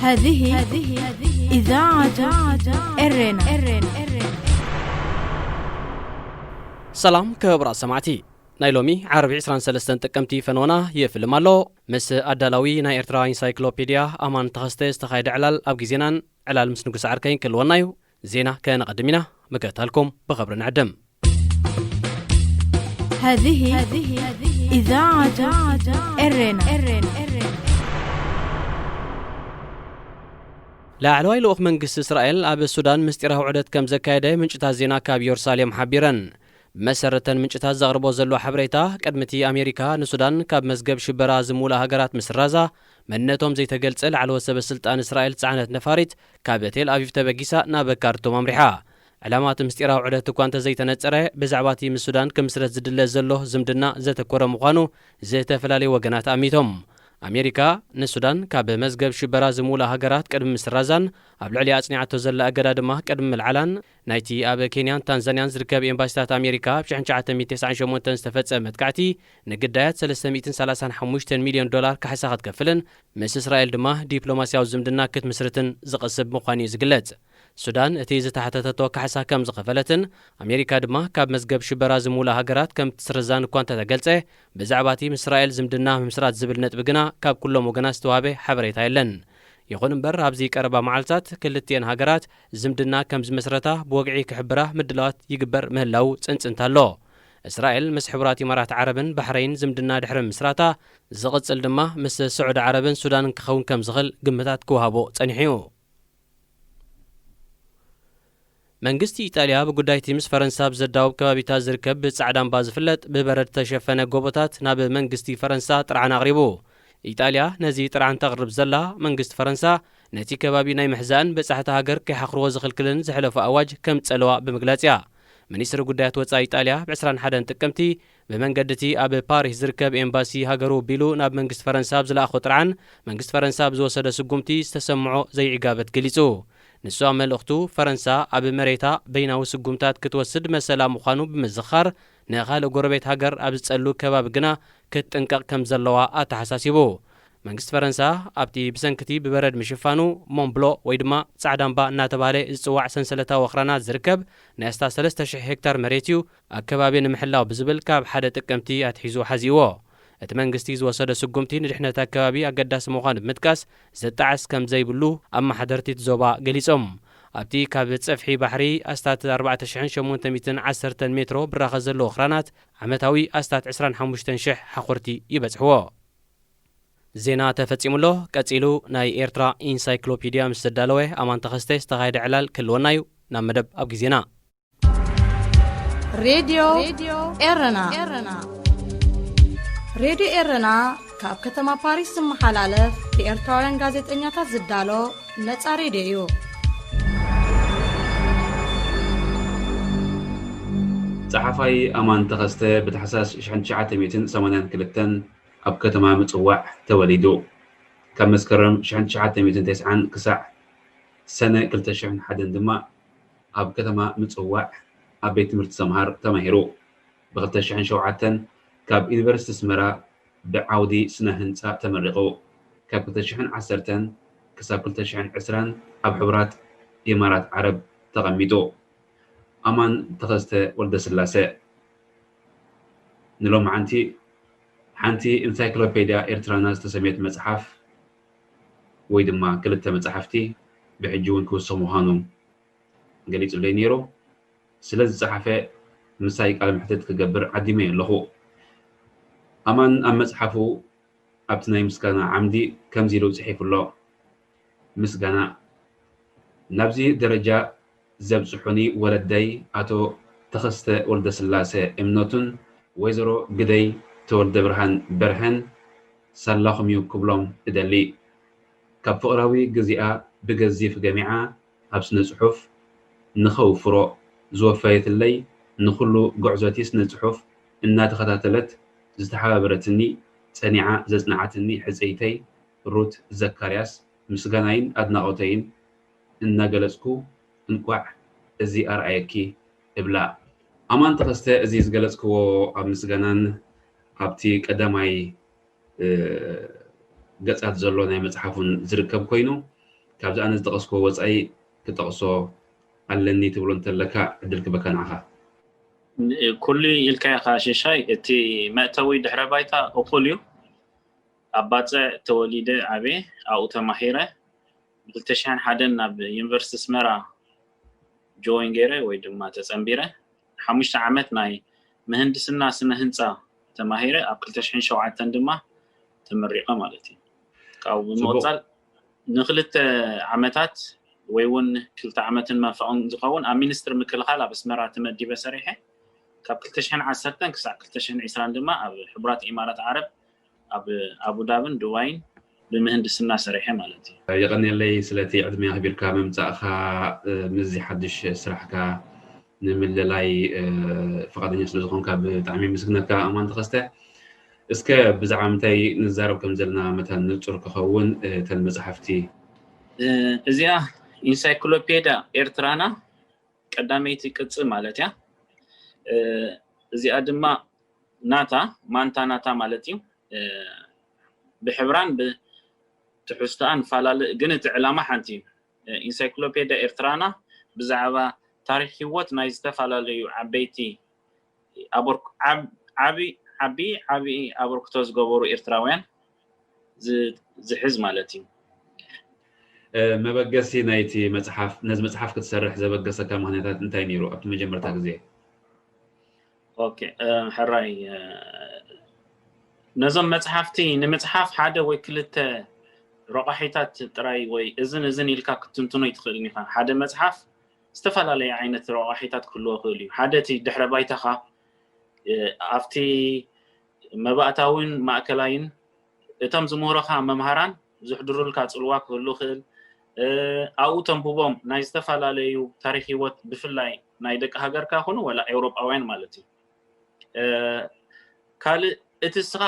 هذه إذاعة إرنا. ሰላም ክቡራት ሰማዕቲ፣ ናይ ሎሚ ዓርቢ ዕስራን ሰለስተን ጥቅምቲ ፈነወና የፍልም ኣሎ። ምስ ኣዳላዊ ናይ ኤርትራ ኢንሳይክሎፔድያ ኣማን ተኸስተ ዝተኻየደ ዕላል ኣብ ግዜናን ዕላል ምስ ንጉስ ዓርከይን ክህልወና እዩ። ዜና ከነቐድም ኢና፣ ምክትታልኩም ብኽብሪ ንዕድም። هذه إذاعة إرنا. ላዕለዋይ ልኡኽ መንግስቲ እስራኤል ኣብ ሱዳን ምስጢራዊ ዑደት ከም ዘካየደ ምንጭታት ዜና ካብ ኢየሩሳሌም ሓቢረን። ብመሰረተን ምንጭታት ዘቕርቦ ዘሎ ሓበሬታ፣ ቅድሚ እቲ ኣሜሪካ ንሱዳን ካብ መዝገብ ሽበራ ዝምውላ ሃገራት ምስራዛ፣ መንነቶም ዘይተገልጸ ላዕለዎት ሰበ ስልጣን እስራኤል ዝጸዓነት ነፋሪት ካብ ቴል ኣቪቭ ተበጊሳ ናብ ካርቱም ኣምሪሓ። ዕላማ እቲ ምስጢራዊ ዑደት እኳ እንተዘይተነጸረ፣ ብዛዕባ እቲ ምስ ሱዳን ክምስረት ዝድለ ዘሎ ዝምድና ዘተኮረ ምዃኑ ዝተፈላለዩ ወገናት ኣሚቶም። ኣሜሪካ ንሱዳን ካብ መዝገብ ሽበራ ዝምውላ ሃገራት ቅድሚ ምስራዛን ኣብ ልዕሊ ኣጽኒዓቶ ዘላ እገዳ ድማ ቅድሚ ምልዓላን፣ ናይቲ ኣብ ኬንያን ታንዛንያን ዝርከብ ኤምባሲታት ኣሜሪካ ኣብ ሽሕን ትሽዓተ ሚእትን ተስዓን ሸሞንተን ዝተፈጸመ መጥቃዕቲ ንግዳያት ሰለስተ ሚእትን ሰላሳን ሓሙሽተን ሚልዮን ዶላር ካሕሳ ክትከፍልን ምስ እስራኤል ድማ ዲፕሎማስያዊ ዝምድና ክትምስርትን ዝቕስብ ምዃኑ እዩ ዝግለጽ። ሱዳን እቲ ዝተሓተተቶ ካሕሳ ከም ዝኸፈለትን ኣሜሪካ ድማ ካብ መዝገብ ሽበራ ዝምውላ ሃገራት ከም ትስርዛን እኳ እንተተገልጸ፣ ብዛዕባ እቲ ምስ እስራኤል ዝምድና ምምስራት ዝብል ነጥቢ ግና ካብ ኩሎም ወገናት ዝተዋህበ ሓበሬታ የለን። ይኹን እምበር፣ ኣብዚ ቀረባ መዓልታት ክልቲኤን ሃገራት ዝምድና ከም ዝመስረታ ብወግዒ ክሕብራ ምድላዋት ይግበር ምህላዉ ጽንጽንታ ኣሎ። እስራኤል ምስ ሕቡራት ኢማራት ዓረብን ባሕረይን ዝምድና ድሕሪ ምስራታ፣ ዝቕጽል ድማ ምስ ስዑዲ ዓረብን ሱዳንን ክኸውን ከም ዝኽእል ግምታት ክወሃቦ ጸኒሑ እዩ። መንግስቲ ኢጣልያ ብጉዳይ እቲ ምስ ፈረንሳ ኣብ ዘዳውብ ከባቢታት ዝርከብ ብጻዕዳ እምባ ዝፍለጥ ብበረድ ዝተሸፈነ ጎቦታት ናብ መንግስቲ ፈረንሳ ጥርዓን ኣቕሪቡ። ኢጣልያ ነዚ ጥርዓን ተቕርብ ዘላ፣ መንግስቲ ፈረንሳ ነቲ ከባቢ ናይ ምሕዛእን በጻሕቲ ሃገር ከይሓኽርዎ ዝኽልክልን ዘሕለፎ ኣዋጅ ከም ጸለዋ ብምግላጽ እያ። ሚኒስትሪ ጉዳያት ወጻኢ ኢጣልያ ብ ዕስራን ሓደን ጥቅምቲ ብመንገዲ እቲ ኣብ ፓሪስ ዝርከብ ኤምባሲ ሃገሩ ቢሉ ናብ መንግስቲ ፈረንሳ ኣብ ዝለኣኾ ጥርዓን፣ መንግስቲ ፈረንሳ ኣብ ዝወሰደ ስጉምቲ ዝተሰምዖ ዘይዕጋበት ገሊጹ። ንሱ ኣብ መልእኽቱ፣ ፈረንሳ ኣብ መሬታ በይናዊ ስጉምታት ክትወስድ መሰላ ምዃኑ ብምዝኻር፣ ንኻልእ ጎረቤት ሃገር ኣብ ዝጸሉ ከባቢ ግና ክትጥንቀቕ ከም ዘለዋ ኣተሓሳሲቡ። መንግስቲ ፈረንሳ ኣብቲ ብሰንኪ እቲ ብበረድ ምሽፋኑ ሞንብሎ ወይ ድማ ጻዕዳ እምባ እናተባህለ ዝጽዋዕ ሰንሰለታዊ ኣኽራናት ዝርከብ ናይ ኣስታት ሰለስተ ሽሕ ሄክታር መሬት እዩ ኣብ ከባቢ ንምሕላው ብዝብል ካብ ሓደ ጥቅምቲ ኣትሒዙ ሓዚእዎ። እቲ መንግስቲ ዝወሰዶ ስጉምቲ ንድሕነት ኣከባቢ ኣገዳሲ ምዃኑ ብምጥቃስ፣ ዘጣዕስ ከም ዘይብሉ ኣመሓደርቲ እቲ ዞባ ገሊጾም። ኣብቲ ካብ ጸፍሒ ባሕሪ ኣስታት ኣርባዕተ ሽሕን ሸሞንተ ሚእትን ዓሰርተን ሜትሮ ብራኸ ዘለዎ ኣኽራናት ዓመታዊ ኣስታት ዕስራን ሓሙሽተን ሽሕ ሓኾርቲ ይበጽሕዎ። ዜና ተፈጺሙ ኣሎ። ቀጺሉ ናይ ኤርትራ ኢንሳይክሎፒድያ ምስ ዘዳለወ ኣማን ተኸስተ ዝተኻየደ ዕላል ክህልወና እዩ። ናብ መደብ ኣብ ግዜና። ሬድዮ ኤረና። ሬድዮ ኤረና ካብ ከተማ ፓሪስ ዝመሓላለፍ ብኤርትራውያን ጋዜጠኛታት ዝዳሎ ነጻ ሬድዮ እዩ። ጸሓፋይ ኣማን ተኸስተ ብታሕሳስ ሽሕን ትሽዓተ ሚእትን ሰማንያን ክልተን ኣብ ከተማ ምጽዋዕ ተወሊዱ። ካብ መስከረም ሽሕን ትሽዓተ ሚእትን ተስዓን ክሳዕ ሰነ ክልተ ሽሕን ሓደን ድማ ኣብ ከተማ ምጽዋዕ ኣብ ቤት ትምህርቲ ሰምሃር ተማሂሩ። ብ ክልተ ሽሕን ሸውዓተን ካብ ዩኒቨርሲቲ ኣስመራ ብዓውዲ ስነ ህንጻ ተመሪቑ። ካብ ክልተ ሽሕን ዓሰርተን ክሳብ ክልተ ሽሕን ዕስራን ኣብ ሕቡራት ኢማራት ዓረብ ተቐሚጡ። ኣማን ተኸስተ ወልደስላሰ ንሎማዓንቲ ሓንቲ ኢንሳይክሎፔድያ ኤርትራና ዝተሰምየት መጽሓፍ ወይ ድማ ክልተ መጽሓፍቲ ብሕጂ እውን ክውስኽ ምዃኑ ገሊጹለይ ነይሩ። ስለ ዝጸሓፈ ምሳይ ቃለ መሕትት ክገብር ዓዲመዮ ኣለኹ። ኣማን ኣብ መጽሓፉ ኣብቲ ናይ ምስጋና ዓምዲ ከምዚ ኢሉ ጽሒፉ ኣሎ። ምስጋና። ናብዚ ደረጃ ዘብጽሑኒ ወለደይ ኣቶ ተኸስተ ወልደስላሰ እምነቱን ወይዘሮ ግደይ ተወልደብርሃን በርሀን ሳላኹም እዩ ክብሎም እደሊ። ካብ ፍቕራዊ ግዚኣ ብገዚፍ ገሚዓ ኣብ ስነ ጽሑፍ ንኸውፍሮ ዝወፈየትለይ፣ ንኹሉ ጉዕዞቲ ስነ ጽሑፍ እናተኸታተለት ዝተሓባበረትኒ፣ ጸኒዓ ዘጽንዓትኒ ሕጽይተይ ሩት ዘካርያስ ምስጋናይን ኣድናቖተይን እናገለጽኩ፣ እንቋዕ እዚ ኣርኣየኪ እብላ። ኣማን ተኸስተ እዚ ዝገለጽክዎ ኣብ ምስጋናን ኣብቲ ቀዳማይ፣ እ፣ ገጻት ዘሎ ናይ መጽሓፉን ዝርከብ ኮይኑ፣ ካብዚ ኣነ ዝጠቐስኩዎ ወፃኢ ክጠቕሶ ኣለኒ ትብሎ እንተለካ ዕድል ክበካ ንዓኻ። ኩሉ ኢልካ ኢኻ ሽሻይ። እቲ መእተዊ ድሕረ ባይታ እኹል እዩ። ኣብ ባፅዕ ተወሊደ ዓብየ ኣብኡ ተማሂረ። ብ ክልተ ሽሕን ሓደን ናብ ዩኒቨርሲቲ ኣስመራ ጆይን ገይረ ወይ ድማ ተፀንቢረ። ሓሙሽተ ዓመት ናይ ምህንድስና ስነ ህንፃ ተማሂረ። ኣብ ክልተ ሽሕን ሸውዓተን ድማ ተመሪቐ ማለት እዩ። ካብኡ ብምቕፃል ንክልተ ዓመታት ወይ እውን ክልተ ዓመትን መንፈቕን ዝኸውን ኣብ ሚኒስትሪ ምክልኻል ኣብ ኣስመራ ተመዲበ ሰሪሐ። ካብ ክልተ ሽሕን ዓሰርተን ክሳዕ ክልተ ሽሕን ዕስራን ድማ ኣብ ሕቡራት ኢማራት ዓረብ ኣብ ኣቡዳብን ዱባይን ብምህንድስና ሰሪሐ ማለት እዩ። የቐንየለይ ስለቲ ዕድመ ኣኽቢርካ ምምፃእኻ፣ ምስዚ ሓድሽ ስራሕካ ንምልላይ ፍቓደኛ ስለዝኾንካ ብጣዕሚ ምስግነካ ኣማን ተኸስተ። እስከ ብዛዕባ ምንታይ ንዛረብ ከም ዘለና መታን ንጹር ክኸውን እተን መጽሓፍቲ። እዚኣ ኢንሳይክሎፔድያ ኤርትራና ቀዳመይቲ ቅጽ ማለት እያ። እዚኣ ድማ ናታ ማንታ ናታ ማለት እዩ። ብሕብራን ብትሕዝቶኣን ፈላለ ግን እቲ ዕላማ ሓንቲ እዩ። ኢንሳይክሎፔድያ ኤርትራና ብዛዕባ ታሪክ ህይወት ናይ ዝተፈላለዩ ዓበይቲ ዓቢ ዓቢ ዓቢ ኣበርክቶ ዝገበሩ ኤርትራውያን ዝሕዝ ማለት እዩ። መበገሲ ናይቲ መጽሓፍ ነዚ መጽሓፍ ክትሰርሕ ዘበገሰካ ምክንያታት እንታይ ነይሩ ኣብቲ መጀመርታ ግዜ? ኦኬ ሕራይ ነዞም መጽሓፍቲ ንምጽሓፍ ሓደ ወይ ክልተ ረቋሒታት ጥራይ ወይ እዝን እዝን ኢልካ ክትትንትኖ ይትኽእል ኢኻ። ሓደ መጽሓፍ ዝተፈላለየ ዓይነት ረቋሒታት ክህልዎ ክእል እዩ። ሓደ እቲ ድሕረ ባይታኻ ኣብቲ መባእታዊን ማእከላይን እቶም ዝምህሩኻ መምሃራን ዝሕድሩልካ ጽልዋ ክህሉ ክእል። ኣብኡ ተንብቦም ናይ ዝተፈላለዩ ታሪክ ህይወት ብፍላይ ናይ ደቂ ሃገርካ ይኹኑ ወላ ኤውሮጳውያን ማለት እዩ። ካልእ እቲ እስኻ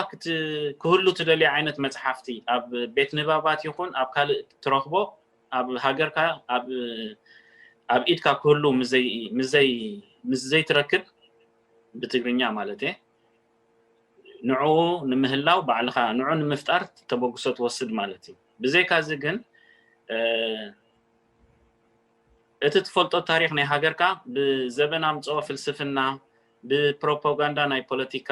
ክህሉ ትደልዮ ዓይነት መጽሓፍቲ ኣብ ቤት ንባባት ይኹን ኣብ ካልእ ትረኽቦ ኣብ ሃገርካ ኣብ ኢድካ ክህሉ ምስ ዘይትረክብ ብትግርኛ ማለት እየ ንዕኡ ንምህላው ባዕልኻ ንዑ ንምፍጣር ተበግሶ ትወስድ ማለት እዩ። ብዘይካዚ ግን እቲ ትፈልጦ ታሪክ ናይ ሃገርካ ብዘበን ኣምፅኦ ፍልስፍና ብፕሮፓጋንዳ ናይ ፖለቲካ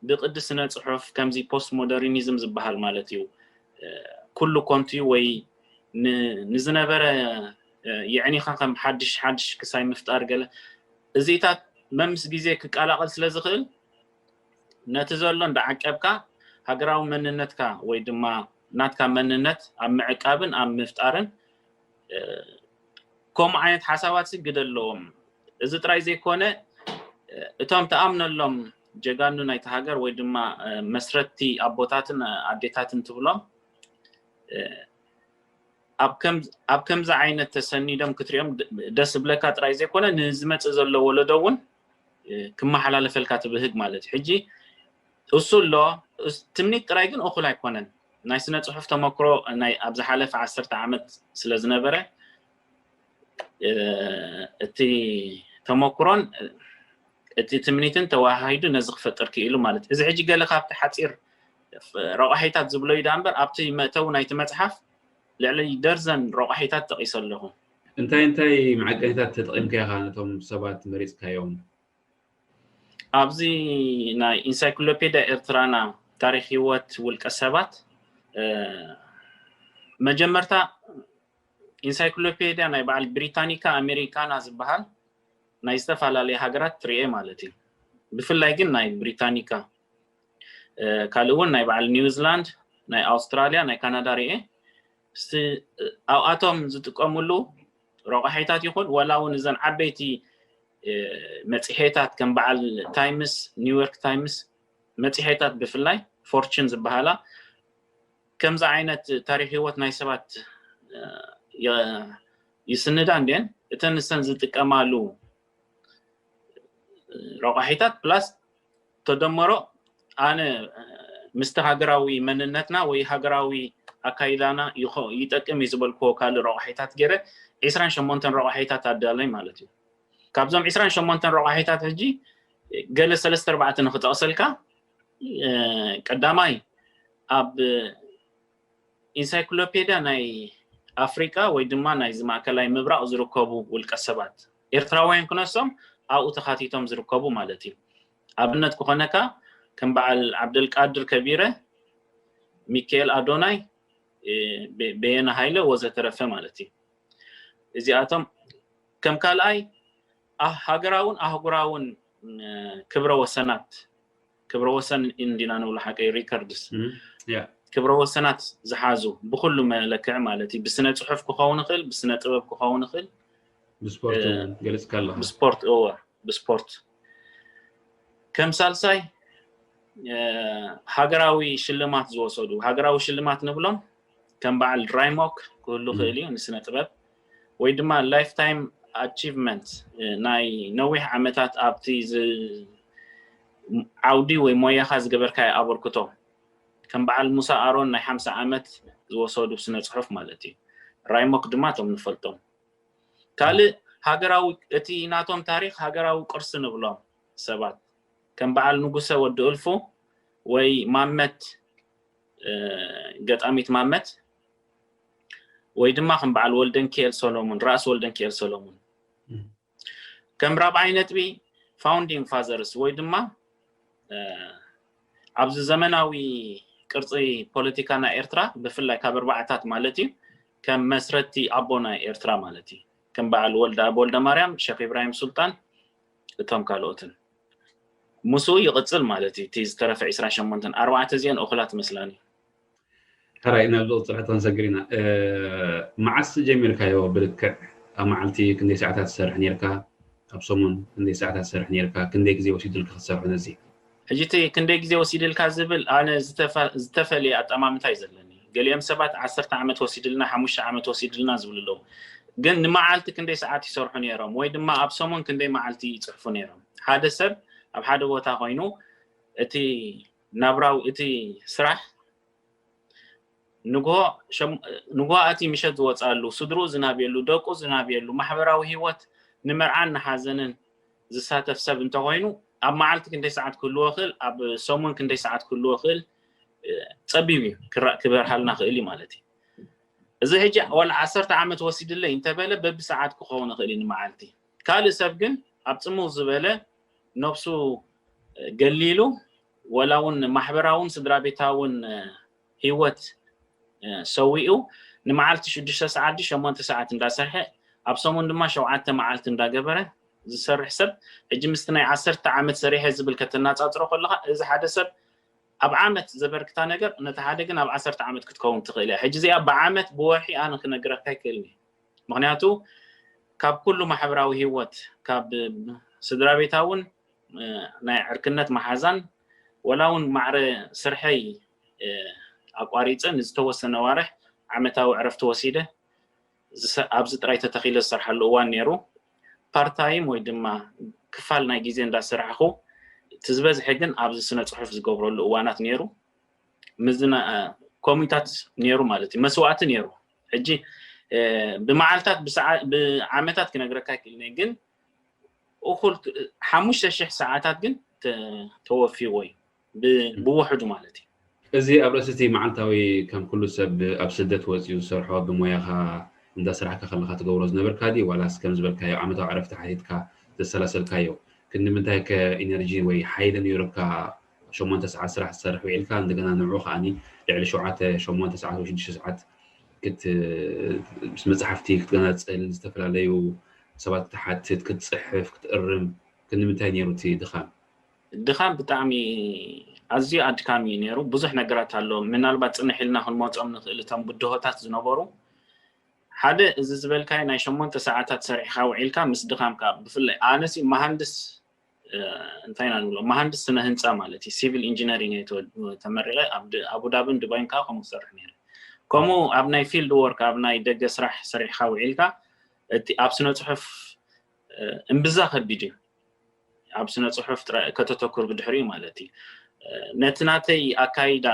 ብቅዲ ስነ ፅሑፍ ከምዚ ፖስት ሞደርኒዝም ዝበሃል ማለት እዩ። ኩሉ ኮንቱ እዩ ወይ ንዝነበረ የዕኒኻ ከም ሓድሽ ሓድሽ ክሳይ ምፍጣር ገለ እዚታት መምስ ግዜ ክቀላቐል ስለ ዝኽእል ነቲ ዘሎ እንዳዓቀብካ ሃገራዊ መንነትካ ወይ ድማ ናትካ መንነት ኣብ ምዕቃብን ኣብ ምፍጣርን ከምኡ ዓይነት ሓሳባት ግደ ኣለዎም። እዚ ጥራይ ዘይኮነ እቶም ተኣምነሎም ጀጋኑ ናይቲ ሃገር ወይ ድማ መስረቲ ኣቦታትን ኣዴታትን ትብሎም ኣብ ከምዚ ዓይነት ተሰኒዶም ክትሪኦም ደስ ዝብለካ ጥራይ ዘይኮነ ንዝመፅእ ዘሎ ወለዶ እውን ክመሓላለፈልካ ትብህግ ማለት እዩ። ሕጂ እሱ ኣሎ ትምኒት ጥራይ ግን እኹል ኣይኮነን። ናይ ስነ ፅሑፍ ተመክሮ ናይ ኣብ ዝሓለፈ ዓሰርተ ዓመት ስለ ዝነበረ እቲ ተመክሮን እቲ ትምኒትን ተወሃሂዱ ነዚ ክፈጥር ክኢሉ ማለት እዚ ሕጂ ገለ ካብቲ ሓፂር ረቋሒታት ዝብሎ እዩ ዳኣ እምበር ኣብቲ መእተዊ ናይቲ መፅሓፍ ልዕሊ ደርዘን ረቋሒታት ጠቒሰ ኣለኹ። እንታይ እንታይ መዐቀኒታት ተጠቒምካ ኢኻ ነቶም ሰባት መሪፅካዮም? ኣብዚ ናይ ኢንሳይክሎፔድያ ኤርትራና ታሪክ ህይወት ውልቀ ሰባት መጀመርታ ኢንሳይክሎፔድያ ናይ በዓል ብሪታኒካ ኣሜሪካና ዝበሃል ናይ ዝተፈላለዩ ሃገራት ትርኤ ማለት እዩ። ብፍላይ ግን ናይ ብሪታኒካ ካልእ እውን ናይ በዓል ኒውዚላንድ ናይ ኣውስትራልያ ናይ ካናዳ ርኤ ኣብኣቶም ዝጥቀምሉ ረቋሒታት ይኹን ዋላ እውን እዘን ዓበይቲ መፅሄታት ከም በዓል ታይምስ ኒውዮርክ ታይምስ መፅሄታት ብፍላይ ፎርችን ዝበሃላ ከምዚ ዓይነት ታሪክ ህይወት ናይ ሰባት ይስንዳ እንድን እተን ንሰን ዝጥቀማሉ ረቋሒታት ፕላስ ተደመሮ ኣነ ምስቲ ሃገራዊ መንነትና ወይ ሃገራዊ ኣካይዳና ይጠቅም እዩ ዝበልክዎ ካልእ ረቋሒታት ገይረ ዒስራን ሸሞንተን ረቋሒታት ኣዳለይ ማለት እዩ። ካብዞም ዒስራን ሸሞንተን ረቋሒታት ሕጂ ገለ ሰለስተ ኣርባዕተ ንክጠቕሰልካ ቀዳማይ ኣብ ኢንሳይክሎፔድያ ናይ ኣፍሪቃ ወይ ድማ ናይዚ ማእከላይ ምብራቕ ዝርከቡ ውልቀ ሰባት ኤርትራውያን ክነሶም ኣብኡ ተኻቲቶም ዝርከቡ ማለት እዩ። ኣብነት ክኾነካ ከም በዓል ዓብደልቃድር ከቢረ፣ ሚካኤል ኣዶናይ፣ በየነ ሃይለ ወዘተረፈ ማለት እዩ። እዚኣቶም ከም ካልኣይ ሃገራውን ኣህጉራውን ክብረ ወሰናት፣ ክብረ ወሰን እንዲና ንብሎ ሓቀይ ሪከርድስ፣ ክብረ ወሰናት ዝሓዙ ብኩሉ መለክዕ ማለት እዩ። ብስነ ጽሑፍ ክኸውን ይኽእል፣ ብስነ ጥበብ ክኸውን ይኽእል፣ ብስፖርት ገለጽካ ኣለኻ። ብስፖርት እወ ብስፖርት ከም ሳልሳይ ሃገራዊ ሽልማት ዝወሰዱ፣ ሃገራዊ ሽልማት ንብሎም ከም በዓል ራይሞክ ክህሉ ክእል እዩ ንስነ ጥበብ፣ ወይ ድማ ላይፍ ታይም ኣቺቭመንት፣ ናይ ነዊሕ ዓመታት ኣብቲ ዓውዲ ወይ ሞያኻ ዝገበርካዮ ኣበርክቶ፣ ከም በዓል ሙሳ ኣሮን ናይ ሓምሳ ዓመት ዝወሰዱ ስነ ጽሑፍ ማለት እዩ። ራይሞክ ድማ እቶም ንፈልጦም። ካልእ ሃገራዊ፣ እቲ ናቶም ታሪኽ ሃገራዊ ቅርሲ ንብሎም ሰባት ከም በዓል ንጉሰ ወዲ እልፉ ወይ ማመት፣ ገጣሚት ማመት፣ ወይ ድማ ከም በዓል ወልደንኪኤል ሰሎሙን፣ ራእሲ ወልደንኪኤል ሰሎሙን። ከም ራብዓይ ነጥቢ ፋውንዲንግ ፋዘርስ ወይ ድማ ኣብዚ ዘመናዊ ቅርጺ ፖለቲካ ናይ ኤርትራ ብፍላይ ካብ ኣርባዓታት ማለት እዩ ከም መስረቲ ኣቦ ናይ ኤርትራ ማለት እዩ ከም በዓል ወልደ ኣብ ወልደ ማርያም ሸክ ኢብራሂም ሱልጣን እቶም ካልኦትን ምስኡ ይቕጽል ማለት እዩ። እቲ ዝተረፈ ዕስራን ሸሞንተን ኣርባዕተ እዚአን እኹላት መስላኒ። ሕራይ ናብ ዝቕጽል ሕቶ ክንሰግር ኢና። መዓስ ጀሚርካዮ ብልክዕ? ኣብ መዓልቲ ክንደይ ሰዓታት ትሰርሕ ነርካ? ኣብ ሰሙን ክንደይ ሰዓታት ትሰርሕ ነርካ? ክንደይ ግዜ ወሲዱልካ ክትሰርሖ ነዚ? ሕጂ እቲ ክንደይ ግዜ ወሲድልካ ዝብል ኣነ ዝተፈ- ዝተፈልየ ኣጠማምታ እዩ ዘለኒ። ገሊኦም ሰባት ዓሰርተ ዓመት ወሲድልና፣ ሓሙሽተ ዓመት ወሲድልና ዝብሉ ኣለዉ። ግን ንመዓልቲ ክንደይ ሰዓት ይሰርሑ ነይሮም ወይ ድማ ኣብ ሰሙን ክንደይ መዓልቲ ይጽሕፉ ነይሮም? ሓደ ሰብ ኣብ ሓደ ቦታ ኮይኑ እቲ ናብራዊ እቲ ስራሕ ንግሆ ኣቲ ምሸት ዝወፃሉ፣ ስድርኡ ዝናብየሉ፣ ደቁ ዝናብየሉ፣ ማሕበራዊ ህይወት ንመርዓን ንሓዘንን ዝሳተፍ ሰብ እንተኮይኑ ኣብ መዓልቲ ክንደይ ሰዓት ክህልዎ ክእል፣ ኣብ ሰሙን ክንደይ ሰዓት ክህልዎ ክእል ፀቢብ እዩ፣ ክበርሃልና ክእል እዩ ማለት እዩ። እዚ ሕጂ ዋላ ዓሰርተ ዓመት ወሲድለይ እንተበለ በብሰዓት ክኸውን ይኽእል እዩ ንመዓልቲ። ካልእ ሰብ ግን ኣብ ፅምው ዝበለ ነብሱ ገሊሉ ወላ እውን ማሕበራውን ስድራ ቤታውን ህይወት ሰዊኡ ንመዓልቲ ሽዱሽተ ሰዓት ድዩ ሸሞንተ ሰዓት እንዳሰርሐ ኣብ ሰሙን ድማ ሸውዓተ መዓልቲ እንዳገበረ ዝሰርሕ ሰብ ሕጂ ምስቲ ናይ ዓሰርተ ዓመት ሰሪሐ ዝብል ከተናፃፅሮ ከለካ እዚ ሓደ ሰብ ኣብ ዓመት ዘበርክታ ነገር ነቲ ሓደ ግን ኣብ ዓሰርተ ዓመት ክትከውን ትኽእል እያ። ሕጂ እዚኣ ብዓመት ብወርሒ ኣነ ክነግረካ ኣይክእልን እየ። ምክንያቱ ካብ ኩሉ ማሕበራዊ ህይወት ካብ ስድራ ቤታውን ናይ ዕርክነት መሓዛን ወላ እውን ማዕረ ስርሐይ ኣቋሪፀ ንዝተወሰነ ዋርሕ ዓመታዊ ዕረፍቲ ወሲደ ኣብዚ ጥራይ ተተኺለ ዝሰርሓሉ እዋን ነይሩ። ፓርታይም ወይ ድማ ክፋል ናይ ግዜ እንዳሰራሕኹ እቲ ዝበዝሐ ግን ኣብዚ ስነ ፅሑፍ ዝገብረሉ እዋናት ነይሩ። ምዝና ኮሚታት ነይሩ ማለት እዩ፣ መስዋእቲ ነይሩ። ሕጂ ብመዓልታት ብዓመታት ክነግረካ ክእል ግን እኩል ሓሙሽተ ሽሕ ሰዓታት ግን ተወፊዎ እዩ ብውሕዱ ማለት እዩ። እዚ ኣብ ርእሲ እቲ መዓልታዊ ከም ኩሉ ሰብ ኣብ ስደት ወፂኡ ዝሰርሖ ብሞያኻ እንዳሰራሕካ ከለካ ትገብሮ ዝነበርካ ድዩ ዋላስ ከም ዝበልካዮ ዓመታዊ ዕረፍቲ ሓቲትካ ዘሰላሰልካዮ? ክንዲ ምንታይ ከ ኢነርጂ ወይ ሓይሊ ነይሩካ ሸሞንተ ሰዓት ስራሕ ትሰርሕ ውዒልካ እንደገና ንዑ ከዓኒ ልዕሊ ሸውዓተ ሸሞንተ ሰዓት ወይ ሽዱሽተ ሰዓት ምስ መፅሓፍቲ ክትገናፅል ዝተፈላለዩ ሰባት ክትሓትት ክትፅሕፍ ክትእርም ክንዲ ምንታይ ነይሩ እቲ ድኻም? ድኻም ብጣዕሚ ኣዝዩ ኣድካሚ እዩ ነይሩ። ብዙሕ ነገራት ኣሎ ምናልባት ፅንሕ ኢልና ክንመፆም ንኽእል እቶም ብድሆታት ዝነበሩ ሓደ እዚ ዝበልካዮ ናይ ሸሞንተ ሰዓታት ሰሪሕካ ውዒልካ ምስ ድኻምካ ብፍላይ ኣነሲ መሃንድስ እንታይ ኢና ንብሎ መሃንድስ ስነ ህንፃ ማለት እዩ ሲቪል ኢንጂነሪንግ እየ ተመሪቐ ኣቡዳብን ዱባይን ከዓ ከምኡ ክሰርሕ ነይረ ከምኡ ኣብ ናይ ፊልድ ወርክ ኣብ ናይ ደገ ስራሕ ሰሪሕካ ውዒልካ እቲ ኣብ ስነ ፅሑፍ እምብዛ ከቢድ እዩ ኣብ ስነ ፅሑፍ ከተተኩር ብድሕሪኡ ማለት እዩ ነቲ ናተይ ኣካይዳ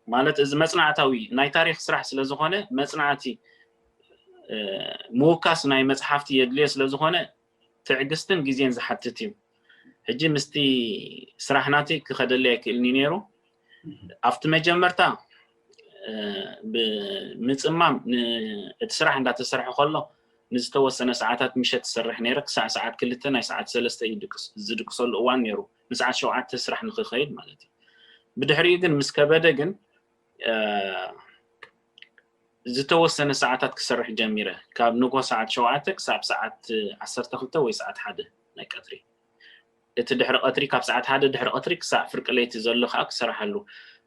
ማለት እዚ መፅናዕታዊ ናይ ታሪክ ስራሕ ስለዝኮነ መፅናዕቲ ምውካስ ናይ መፅሓፍቲ የድልዮ ስለዝኮነ ትዕግስትን ግዜን ዝሓትት እዩ ሕጂ ምስቲ ስራሕ ናተይ ክኸደለይ ኣይክእልኒ ነይሩ ኣብቲ መጀመርታ ብምፅማም እቲ ስራሕ እንዳተሰርሐ ከሎ ንዝተወሰነ ሰዓታት ምሸት ትሰርሕ ነይረ። ክሳዕ ሰዓት ክልተ ናይ ሰዓት ሰለስተ እዩ ዝድቅሰሉ እዋን ነይሩ፣ ንሰዓት ሸውዓተ ስራሕ ንክኸይድ ማለት እዩ። ብድሕሪኡ ግን ምስ ከበደ ግን ዝተወሰነ ሰዓታት ክሰርሕ ጀሚረ። ካብ ንጎ ሰዓት ሸውዓተ ክሳብ ሰዓት ዓሰርተ ክልተ ወይ ሰዓት ሓደ ናይ ቀትሪ፣ እቲ ድሕሪ ቀትሪ ካብ ሰዓት ሓደ ድሕሪ ቀትሪ ክሳዕ ፍርቂ ለይቲ ዘሎ ከዓ ክሰርሓሉ።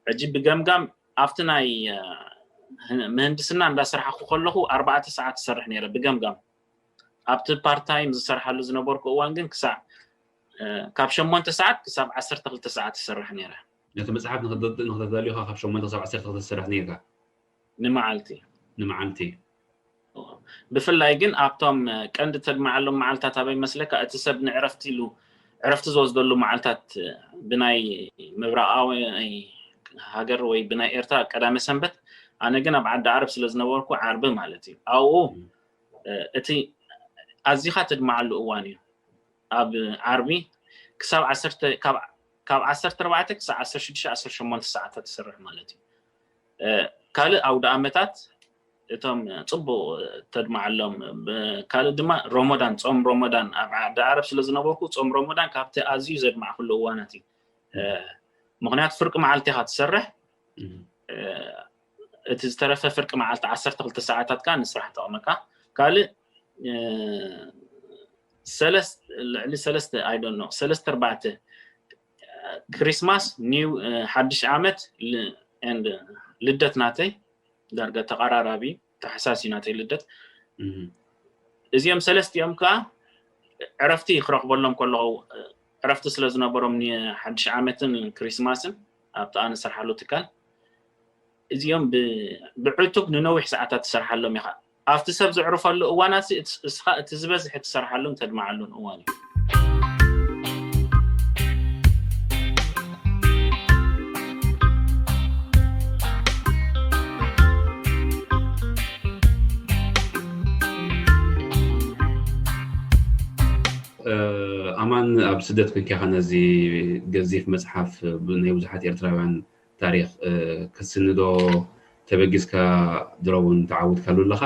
ሕጂ ብገምጋም ኣብቲ ናይ ምህንድስና እንዳሰርሓኩ ከለኹ ኣርባዕተ ሰዓት ትሰርሕ ነይረ ብገምጋም። ኣብቲ ፓርታይም ዝሰርሓሉ ዝነበርኩ እዋን ግን ክሳዕ ካብ ሸሞንተ ሰዓት ክሳብ ዓሰርተ ክልተ ሰዓት ትሰርሕ ነይረ። ነቲ መፅሓፍ ንክተዳልዩካ ካብ ሸሞንተ ክሳብ ዓሰርተ ክልተ ትሰርሕ ነይርካ? ንመዓልቲ ንመዓልቲ። ብፍላይ ግን ኣብቶም ቀንዲ ተድምዓሎም መዓልታት ኣበይ መስለካ? እቲ ሰብ ንዕረፍቲ ኢሉ ዕረፍቲ ዝወስደሉ መዓልታት ብናይ ምብራቃዊ ሃገር ወይ ብናይ ኤርትራ ቀዳመ ሰንበት፣ ኣነ ግን ኣብ ዓዲ ዓረብ ስለ ዝነበርኩ ዓርቢ ማለት እዩ። ኣብኡ እቲ ኣዚኻ ተድምዓሉ እዋን እዩ። ኣብ ዓርቢ ክሳብ ዓሰርተ ካብ ዓሰርተ ኣርባዕተ ክሳብ ዓሰርተ ሽዱሽተ ዓሰርተ ሸሞንተ ሰዓታት ትሰርሕ ማለት እዩ። ካልእ ኣውደ ኣመታት እቶም ፅቡቅ ተድምዓሎም፣ ካልእ ድማ ሮሞዳን፣ ፆም ሮሞዳን ኣብ ዓዲ ዓረብ ስለ ዝነበርኩ ፆም ሮሞዳን ካብቲ ኣዝዩ ዘድማዕኩሉ እዋናት እዩ። ምክንያቱ ፍርቂ መዓልቲ ኢካ ትሰርሕ፣ እቲ ዝተረፈ ፍርቂ መዓልቲ ዓሰርተ ክልተ ሰዓታት ከዓ ንስራሕ ጠቕመካ። ካልእ ሰለስተ ልዕሊ ሰለስተ I don't know ሰለስተ ኣርባዕተ ክሪስማስ ኒው ሓድሽ ዓመት ልደት ናተይ ዳርጋ ተቐራራቢ ታሕሳስ እዩ ናተይ ልደት። እዚኦም ሰለስቲኦም ከዓ ዕረፍቲ ክረኽበሎም ከለኹ ዕረፍቲ ስለ ዝነበሮም ንሓድሽ ዓመትን ክሪስማስን ኣብቲ ኣነ ዝሰርሓሉ ትካል እዚኦም ብዕቱብ ንነዊሕ ሰዓታት ትሰርሓሎም ኢኻ። ኣብቲ ሰብ ዘዕርፈሉ እዋናት እስኻ እቲ ዝበዝሐ ትሰርሓሉን ተድምዓሉን እዋን እዩ። ኣማን ኣብ ስደት ኮንካ ኢኻ ነዚ ገዚፍ መፅሓፍ ናይ ብዙሓት ኤርትራውያን ታሪኽ ክትስንዶ ተበጊስካ ድሮ እውን ተዓዊትካሉ ኣለኻ።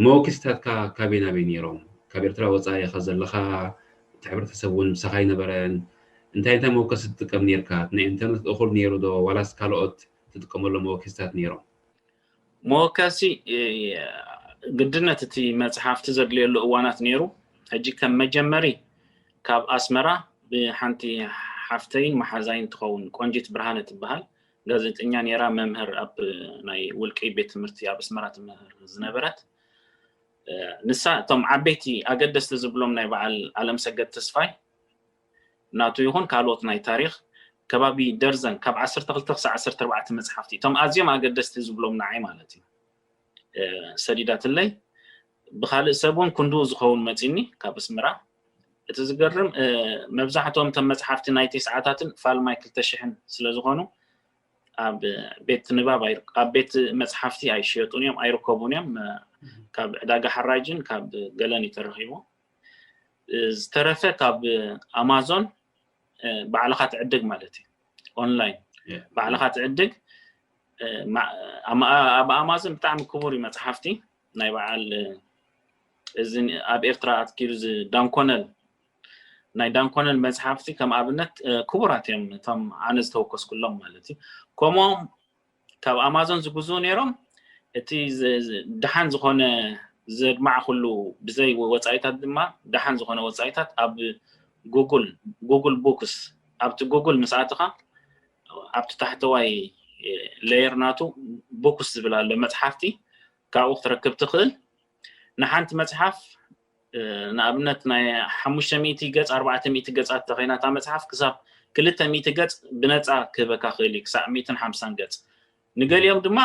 መወከሲታትካ ካበይ ናበይ ነይሮም? ካብ ኤርትራ ወፃኢ ኢኻ ዘለኻ፣ እቲ ሕብረተሰብ እውን ምሳኻ ኣይነበረን። እንታይ እንታይ መወከሲ ትጥቀም ነይርካ? ናይ ኢንተርነት እኹል ነይሩ ዶ ዋላስ ካልኦት ትጥቀመሎም መወከሲታት ነይሮም? መወከሲ ግድነት እቲ መፅሓፍቲ ዘድልየሉ እዋናት ነይሩ። ሕጂ ከም መጀመሪ ካብ ኣስመራ ብሓንቲ ሓፍተይን መሓዛይን ትኸውን ቆንጂት ብርሃነ ትበሃል ጋዜጠኛ ነይራ፣ መምህር ኣብ ናይ ውልቂ ቤት ትምህርቲ ኣብ ኣስመራ ትምህር ዝነበረት ንሳ እቶም ዓበይቲ ኣገደስቲ ዝብሎም ናይ በዓል ኣለምሰገድ ተስፋይ ናቱ ይኹን ካልኦት ናይ ታሪኽ ከባቢ ደርዘን ካብ ዓሰርተ ክልተ ክሳብ ዓሰርተ ኣርባዕተ መፅሓፍቲ እቶም ኣዝዮም ኣገደስቲ ዝብሎም ንዓይ ማለት እዩ ሰዲዳትለይ። ብካልእ ሰብ እውን ክንድኡ ዝኸውን መፂኒ ካብ ኣስመራ። እቲ ዝገርም መብዛሕትኦም እቶም መፅሓፍቲ ናይ ቴስዓታትን ፋልማይ ክልተ ሽሕን ስለዝኾኑ ኣብ ቤት ንባብ ኣብ ቤት መፅሓፍቲ ኣይሽየጡን እዮም ኣይርከቡን እዮም። ካብ ዕዳጋ ሓራጅን ካብ ገለን እዩ ተረኺቡ። ዝተረፈ ካብ ኣማዞን ባዕልኻ ትዕድግ ማለት እዩ። ኦንላይን ባዕልኻ ትዕድግ። ኣብ ኣማዞን ብጣዕሚ ክቡር እዩ መፅሓፍቲ ናይ በዓል እዚ ኣብ ኤርትራ ኣትኪሩ ዳንኮነል ናይ ዳንኮነል መፅሓፍቲ ከም ኣብነት ክቡራት እዮም እቶም ኣነ ዝተወከስኩሎም ማለት እዩ። ከምኦም ካብ ኣማዞን ዝግዝኡ ነይሮም። እቲ ደሓን ዝኾነ ዘድማዕኩሉ ብዘይ ወፃኢታት ድማ ደሓን ዝኾነ ወፃኢታት ኣብ ጉግል ጉግል ቡክስ ኣብቲ ጉግል ምስ ኣተኻ ኣብቲ ታሕተዋይ ሌየር ናቱ ቡክስ ዝብል ኣሎ መፅሓፍቲ ካብኡ ክትረክብ ትኽእል። ንሓንቲ መፅሓፍ ንኣብነት ናይ ሓሙሽተ ሚእቲ ገፅ ኣርባዕተ ሚእቲ ገፃት ተኸይና እታ መፅሓፍ ክሳብ ክልተ ሚእቲ ገፅ ብነፃ ክህበካ ክእል እዩ ክሳዕ ሚእትን ሓምሳን ገፅ። ንገሊኦም ድማ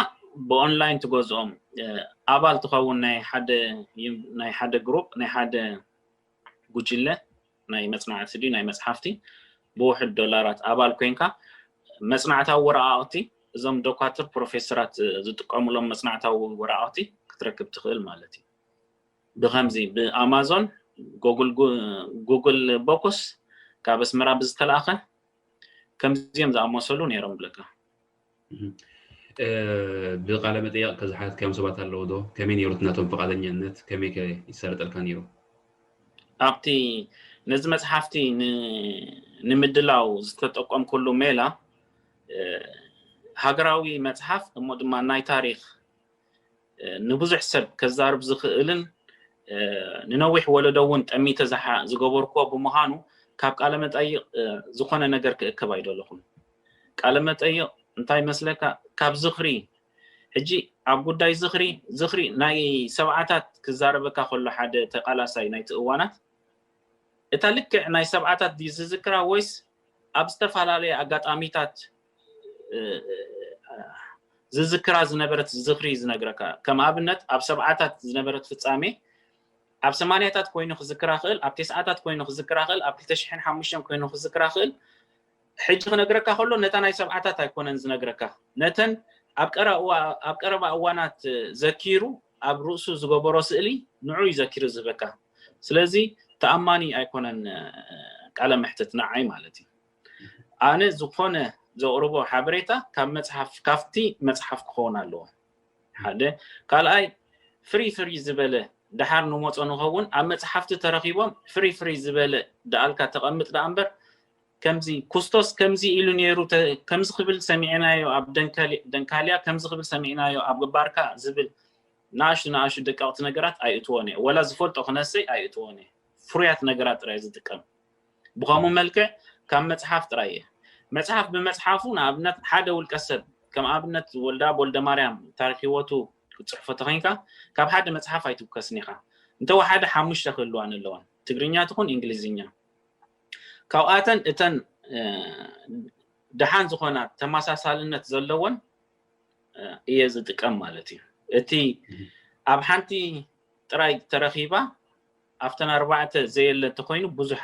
ብኦንላይን ትገዝኦም ኣባል ትኸውን ናይ ሓደ ናይ ሓደ ግሩፕ ናይ ሓደ ጉጅለ ናይ መፅናዕቲ ድዩ ናይ መፅሓፍቲ ብውሕድ ዶላራት ኣባል ኮይንካ መፅናዕታዊ ወረቃቅቲ እዞም ዶኳትር ፕሮፌሰራት ዝጥቀሙሎም መፅናዕታዊ ወረቃቅቲ ክትረክብ ትኽእል ማለት እዩ። ብከምዚ ብኣማዞን ጉግል ቦክስ ካብ ኣስመራ ብዝተላእኸ ከምዚኦም ዝኣመሰሉ ነይሮም ብለካ። ብቃለ መጠየቅ ከዝሓትካዮም ሰባት ኣለዉ ዶ? ከመይ ነይሩ እቲ ናቶም ፍቃደኛነት? ከመይ ከ ይሳለጠልካ ነይሩ? ኣብቲ ነዚ መፅሓፍቲ ንምድላው ዝተጠቀምኩሉ ሜላ ሃገራዊ መፅሓፍ እሞ ድማ ናይ ታሪክ ንብዙሕ ሰብ ከዛርብ ዝኽእልን ንነዊሕ ወለዶ እውን ጠሚተ ዝገበርኩዎ ብምዃኑ ካብ ቃለ መጠይቕ ዝኾነ ነገር ክእከብ ኣይደለኹን። ቃለ መጠይቕ እንታይ መስለካ? ካብ ዝኽሪ ሕጂ ኣብ ጉዳይ ዝኽሪ ዝኽሪ ናይ ሰብዓታት ክዛረበካ ከሎ ሓደ ተቃላሳይ ናይቲ እዋናት እታ ልክዕ ናይ ሰብዓታት ድዩ ዝዝክራ ወይስ ኣብ ዝተፈላለየ ኣጋጣሚታት ዝዝክራ ዝነበረት ዝኽሪ ዝነግረካ? ከም ኣብነት ኣብ ሰብዓታት ዝነበረት ፍጻሜ ኣብ ሰማንያታት ኮይኑ ክዝክራ ክእል፣ ኣብ ተስዓታት ኮይኑ ክዝክራ ክእል፣ ኣብ ክልተ ሽሕን ሓሙሽተን ኮይኑ ክዝክራ ክእል። ሕጂ ክነግረካ ከሎ ነታ ናይ ሰብዓታት ኣይኮነን ዝነግረካ፣ ነተን ኣብ ቀረባ እዋናት ዘኪሩ ኣብ ርእሱ ዝገበሮ ስእሊ ንዑ እዩ ዘኪሩ ዝህበካ። ስለዚ ተኣማኒ ኣይኮነን ቃለ መሕትት ንዓይ ማለት እዩ። ኣነ ዝኾነ ዘቕርቦ ሓበሬታ ካብ መፅሓፍ ካብቲ መፅሓፍ ክኸውን ኣለዎ። ሓደ ካልኣይ ፍሪ ፍሪ ዝበለ ደሓር ንመፆ ንኸውን ኣብ መፅሓፍቲ ተረኺቦም ፍሪ ፍሪ ዝበለ ደኣልካ ተቐምጥ ደኣ እምበር ከምዚ ኩስቶስ ከምዚ ኢሉ ነይሩ ከምዚ ክብል ሰሚዕናዮ ኣብ ደንካልያ ከምዚ ክብል ሰሚዕናዮ ኣብ ግባርካ ዝብል ንኣሽቱ ንኣሽቱ ደቀቕቲ ነገራት ኣይእትዎን እየ። ወላ ዝፈልጦ ክነሰይ ኣይእትዎን እየ። ፍሩያት ነገራት ጥራይ ዝጥቀም። ብኸምኡ መልክዕ ካብ መፅሓፍ ጥራይ እየ። መፅሓፍ ብመፅሓፉ ንኣብነት ሓደ ውልቀ ሰብ ከም ኣብነት ወልደኣብ ወልደማርያም ታሪክ ህይወቱ ክትፅሕፎ ተኸይንካ ካብ ሓደ መፅሓፍ ኣይትውከስን ኢኻ። እንተወሓደ ሓሙሽተ ክህልዋን ኣለወን፣ ትግርኛ ትኹን እንግሊዝኛ። ካብኣተን እተን ደሓን ዝኾና ተመሳሳልነት ዘለወን እየ ዝጥቀም ማለት እዩ። እቲ ኣብ ሓንቲ ጥራይ ተረኺባ ኣብተን ኣርባዕተ ዘየለ እንተኮይኑ ብዙሕ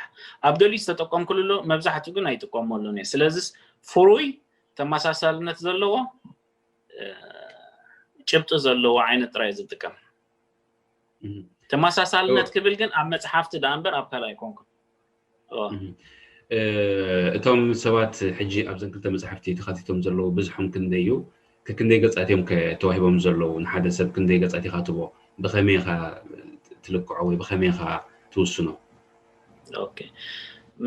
ኣብ ገሊኡ ዝተጠቀምኩሉ ኣሎ፣ መብዛሕትኡ ግን ኣይጥቀመሉን እየ። ስለዚስ ፍሩይ ተመሳሳልነት ዘለዎ ጭብጢ ዘለዎ ዓይነት ጥራይ ዝጥቀም። ተመሳሳልነት ክብል ግን ኣብ መፅሓፍቲ ደኣ እምበር ኣብ ካልእ ኣይኮንኩን። እቶም ሰባት ሕጂ ኣብዘን ክልተ መፅሓፍቲ ተኻቲቶም ዘለዉ ብዝሖም ክንደይ እዩ? ከክንደይ ገፃት እዮም ተዋሂቦም ዘለዉ? ንሓደ ሰብ ክንደይ ገፃት ኢኻ ትቦ? ብኸመይ ኢኻ ትልክዖ ወይ ብኸመይ ኢኻ ትውስኖ?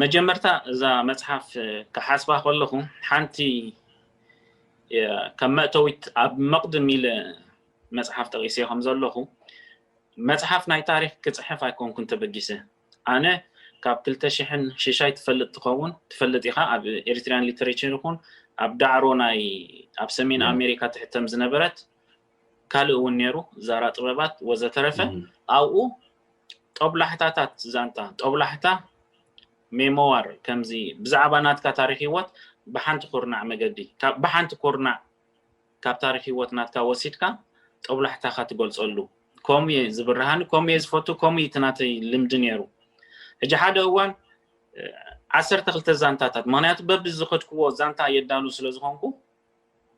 መጀመርታ እዛ መፅሓፍ ክሓስባ ከለኹ ሓንቲ ከም መእተዊት ኣብ መቕድም ኢለ መፅሓፍ ጠቒሰ ከም ዘለኹ መፅሓፍ ናይ ታሪክ ክፅሕፍ ኣይኮንኩን ተበጊሰ። ኣነ ካብ ክልተ ሽሕን ሽሻይ ትፈልጥ ትኸውን ትፈልጥ ኢኻ። ኣብ ኤሪትሪያን ሊተሬቸር ይኹን ኣብ ዳዕሮ ናይ ኣብ ሰሜን ኣሜሪካ ትሕተም ዝነበረት ካልእ እውን ነይሩ ዛራ ጥበባት ወዘተረፈ ኣብኡ ጦብላሕታታት ዛንታ ጦብላሕታ ሜሞዋር ከምዚ ብዛዕባ ናትካ ታሪክ ህይወት ብሓንቲ ኩርናዕ መገዲ ብሓንቲ ኩርናዕ ካብ ታሪክ ህይወት ናትካ ወሲድካ ጦብላሕታኻ ትገልፀሉ ከምኡ እየ ዝብርሃኒ ከምኡ እየ ዝፈቱ ከምኡ እቲ ናተይ ልምዲ ነይሩ። ሕጂ ሓደ እዋን ዓሰርተ ክልተ ዛንታታት ምክንያቱ በቢ ዝኸድክዎ ዛንታ የዳሉ ስለ ዝኾንኩ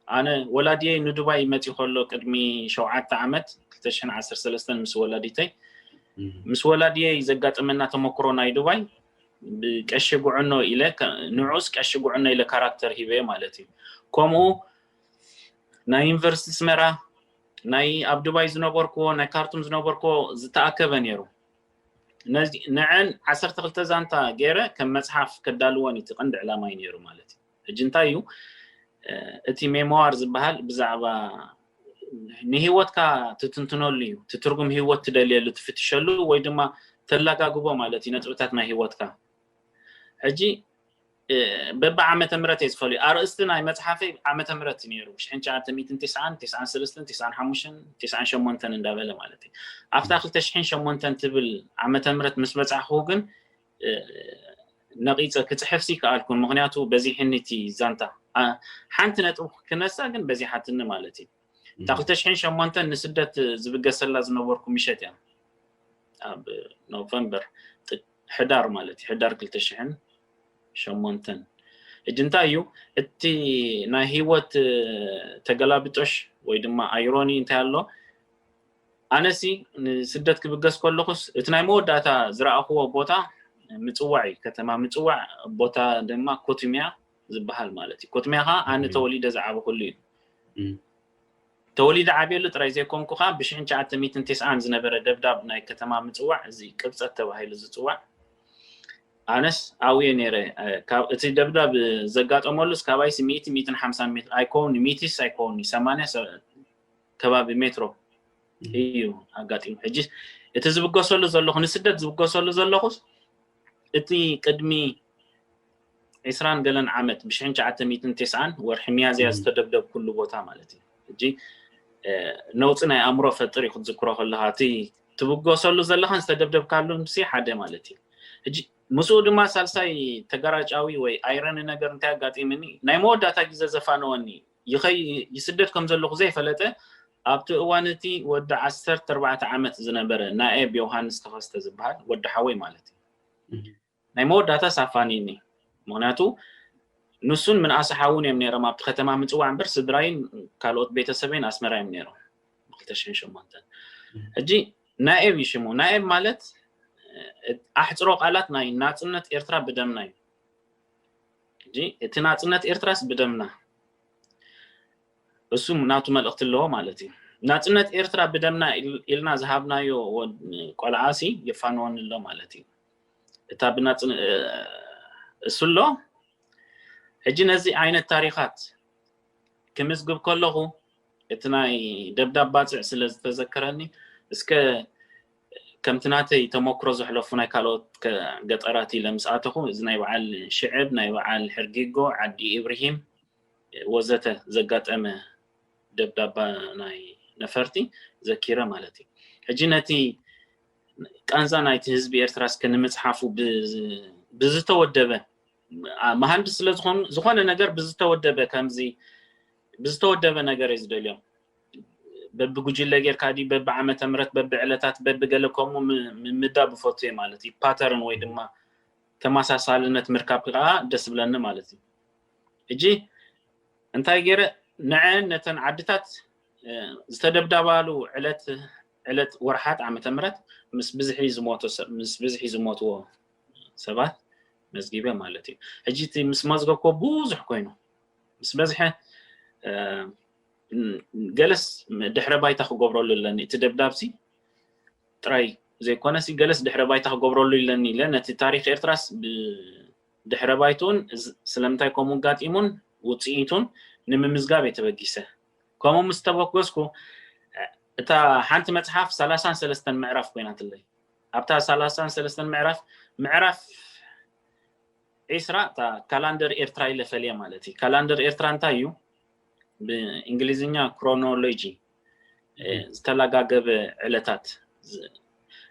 ኣነ ወላድየይ ንዱባይ መፂ ከሎ ቅድሚ ሸውዓተ ዓመት ክልተ ሽሕን ዓሰርተ ሰለስተን ምስ ወላዲተይ ምስ ወላድየይ ዘጋጠመና ተመክሮ ናይ ዱባይ ብቀሺ ጉዕኖ ኢለ ንዑስ ቀሺ ጉዕኖ ኢለ ካራክተር ሂበ ማለት እዩ። ከምኡ ናይ ዩኒቨርሲቲ ስመራ ናይ ኣብ ዱባይ ዝነበርክዎ ናይ ካርቱም ዝነበርክዎ ዝተኣከበ ነይሩ። ንዐን ዓሰርተ ክልተ ዛንታ ገይረ ከም መፅሓፍ ከዳልወን እቲ ቀንዲ ዕላማይ ነይሩ ማለት እዩ። ሕጂ እንታይ እዩ እቲ ሜሞዋር ዝበሃል ብዛዕባ ንህይወትካ ትትንትነሉ እዩ። ትትርጉም ህይወት ትደልየሉ ትፍትሸሉ ወይ ድማ ተላጋግቦ ማለት እዩ ነጥብታት ናይ ህይወትካ። ሕጂ በቢ ዓመተ ምረት እየ ዝፈልዩ ኣርእስቲ ናይ መፅሓፈይ ዓመተ ምረት እዩ ነይሩ ሽሕን ትሽዓተ ሚእትን ተስዓን ተስዓን ሰለስተን ተስዓን ሓሙሽተን ተስዓን ሸሞንተን እንዳበለ ማለት እዩ። ኣብታ ክልተ ሽሕን ሸሞንተን ትብል ዓመተ ምረት ምስ በፃሕኩ ግን ነቂፀ ክፅሕፍ ሲ ከኣልኩን ምክንያቱ በዚሕኒ እቲ ዛንታ ሓንቲ ነጥብ ክነሳ ግን በዚሓትኒ ማለት እዩ። እታ ክልተ ሽሕን ሸሞንተን ንስደት ዝብገሰላ ዝነበርኩ ምሸት እያ ኣብ ኖቨምበር ሕዳር ማለት እዩ ሕዳር ክልተ ሽሕን ሸሞንተን። ሕጂ እንታይ እዩ እቲ ናይ ህይወት ተገላብጦሽ ወይ ድማ ኣይሮኒ እንታይ ኣሎ? ኣነሲ ንስደት ክብገስ ከለኹስ እቲ ናይ መወዳእታ ዝረኣኽዎ ቦታ ምፅዋዕ እዩ። ከተማ ምፅዋዕ ቦታ ድማ ኮትሚያ ዝበሃል ማለት እዩ። ኮትሚያ ከዓ ኣነ ተወሊደ ዝዓበኹሉ እዩ። ተወሊደ ዓብየሉ ጥራይ ዘይኮንኩ ከዓ ብሽሕን ትሽዓተ ሚእትን ተስዓን ዝነበረ ደብዳብ ናይ ከተማ ምፅዋዕ፣ እዚ ቅብፀት ተባሂሉ ዝፅዋዕ፣ ኣነስ ኣብየ ነይረ። እቲ ደብዳብ ዘጋጠመሉስ ካባይሲ ሚእቲ፣ ሚእትን ሓምሳን ሜትር ኣይከውን፣ ሚእቲስ ኣይከውን፣ ሰማንያ ከባቢ ሜትሮ እዩ ኣጋጢሙ። ሕጂ እቲ ዝብገሰሉ ዘለኹ፣ ንስደት ዝብገሰሉ ዘለኹስ እቲ ቅድሚ ዒስራን ገለን ዓመት፣ ብሽሕን ትሽዓተ ሚእትን ተስዓን ወርሒ ሚያዝያ ዝተደብደብ ኩሉ ቦታ ማለት እዩ። ሕጂ ነውፂ ናይ ኣእምሮ ፈጥር እዩ ክትዝክሮ ከለካ፣ እቲ ትብገሰሉ ዘለካን ዝተደብደብካሉን ሲ ሓደ ማለት እዩ። ሕጂ ምስኡ ድማ ሳልሳይ ተገራጫዊ ወይ ኣይረኒ ነገር እንታይ ኣጋጢምኒ፣ ናይ መወዳእታ ግዜ ዘፋነወኒ፣ ይኸይ ይስደድ ከም ዘለኹ ዘይፈለጠ፣ ኣብቲ እዋን እቲ ወዲ ዓሰርተ ኣርባዕተ ዓመት ዝነበረ ናኤብ ዮሃንስ ተኸስተ ዝበሃል ወዲ ሓወይ ማለት እዩ። ናይ መወዳእታ ሳፋኒኒ። ምክንያቱ ንሱን ምንኣሰ ሓውን እዮም ነይሮም ኣብቲ ከተማ ምፅዋዕ እምበር፣ ስድራይን ካልኦት ቤተሰበይን ኣስመራ እዮም ነይሮም። ክልተ ሽሕን ሸሞንተን። ሕጂ ናኤብ እዩ ሽሙ። ናኤብ ማለት ኣሕፅሮ ቃላት ናይ ናፅነት ኤርትራ ብደምና እዩ። ሕጂ እቲ ናፅነት ኤርትራስ ብደምና፣ እሱ ናቱ መልእኽቲ ኣለዎ ማለት እዩ። ናፅነት ኤርትራ ብደምና ኢልና ዝሃብናዮ ቆልዓሲ የፋንወኒ ኣሎ ማለት እዩ። እታ ብናፅን እሱ ኣሎ። ሕጂ ነዚ ዓይነት ታሪኻት ክምዝግብ ከለኹ እቲ ናይ ደብዳብ ባፅዕ ስለ ዝተዘከረኒ፣ እስከ ከምቲ ናተይ ተመክሮ ዘሕለፉ ናይ ካልኦት ገጠራት ኢለ ምስ ኣተኹ፣ እዚ ናይ በዓል ሽዕብ፣ ናይ በዓል ሕርጊጎ፣ ዓዲ ኢብርሂም ወዘተ ዘጋጠመ ደብዳባ ናይ ነፈርቲ ዘኪረ ማለት እዩ። ሕጂ ነቲ ቃንዛ ናይቲ ህዝቢ ኤርትራ እስከ ንምፅሓፉ ብዝተወደበ፣ መሃንድስ ስለ ዝኾኑ፣ ዝኾነ ነገር ብዝተወደበ፣ ከምዚ ብዝተወደበ ነገር እየ ዝደልዮም። በብጉጅለ ጌርካ ድዩ፣ በብዓመተ ምህረት፣ በብዕለታት፣ በብገለ ከምኡ ምምዳብ እፈቱ እየ ማለት እዩ። ፓተርን ወይ ድማ ተመሳሳልነት ምርካብ ከዓ ደስ ዝብለኒ ማለት እዩ። ሕጂ እንታይ ገይረ፣ ንዐን ነተን ዓድታት ዝተደብዳባሉ ዕለት ዕለት ወርሓት ዓመተ ምህረት ምስ ብዝሒ ዝሞቱ ሰብ፣ ምስ ብዝሒ ዝሞትዎ ሰባት መዝጊበ ማለት እዩ። ሕጂ እቲ ምስ መዝገብኮ ብዙሕ ኮይኑ ምስ በዝሐ፣ ገለስ ድሕረ ባይታ ክገብረሉ ኣለኒ። እቲ ደብዳብሲ ጥራይ ዘይኮነሲ፣ ገለስ ድሕረ ባይታ ክገብረሉ ኣለኒ ኢለ ነቲ ታሪኽ ኤርትራስ ድሕረ ባይትኡን ስለምንታይ ከምኡ ጋጢሙን ውፅኢቱን ንምምዝጋብ እየ ተበጊሰ። ከምኡ ምስ ተበገስኩ፣ እታ ሓንቲ መፅሓፍ ሰላሳን ሰለስተን ምዕራፍ ኮይናትለይ። ኣብታ ሰላሳን ሰለስተን ምዕራፍ፣ ምዕራፍ ዒስራ እታ ካላንደር ኤርትራ ኢለ ፈልየ ማለት እዩ። ካላንደር ኤርትራ እንታይ እዩ? ብእንግሊዝኛ ክሮኖሎጂ፣ ዝተላጋገበ ዕለታት፣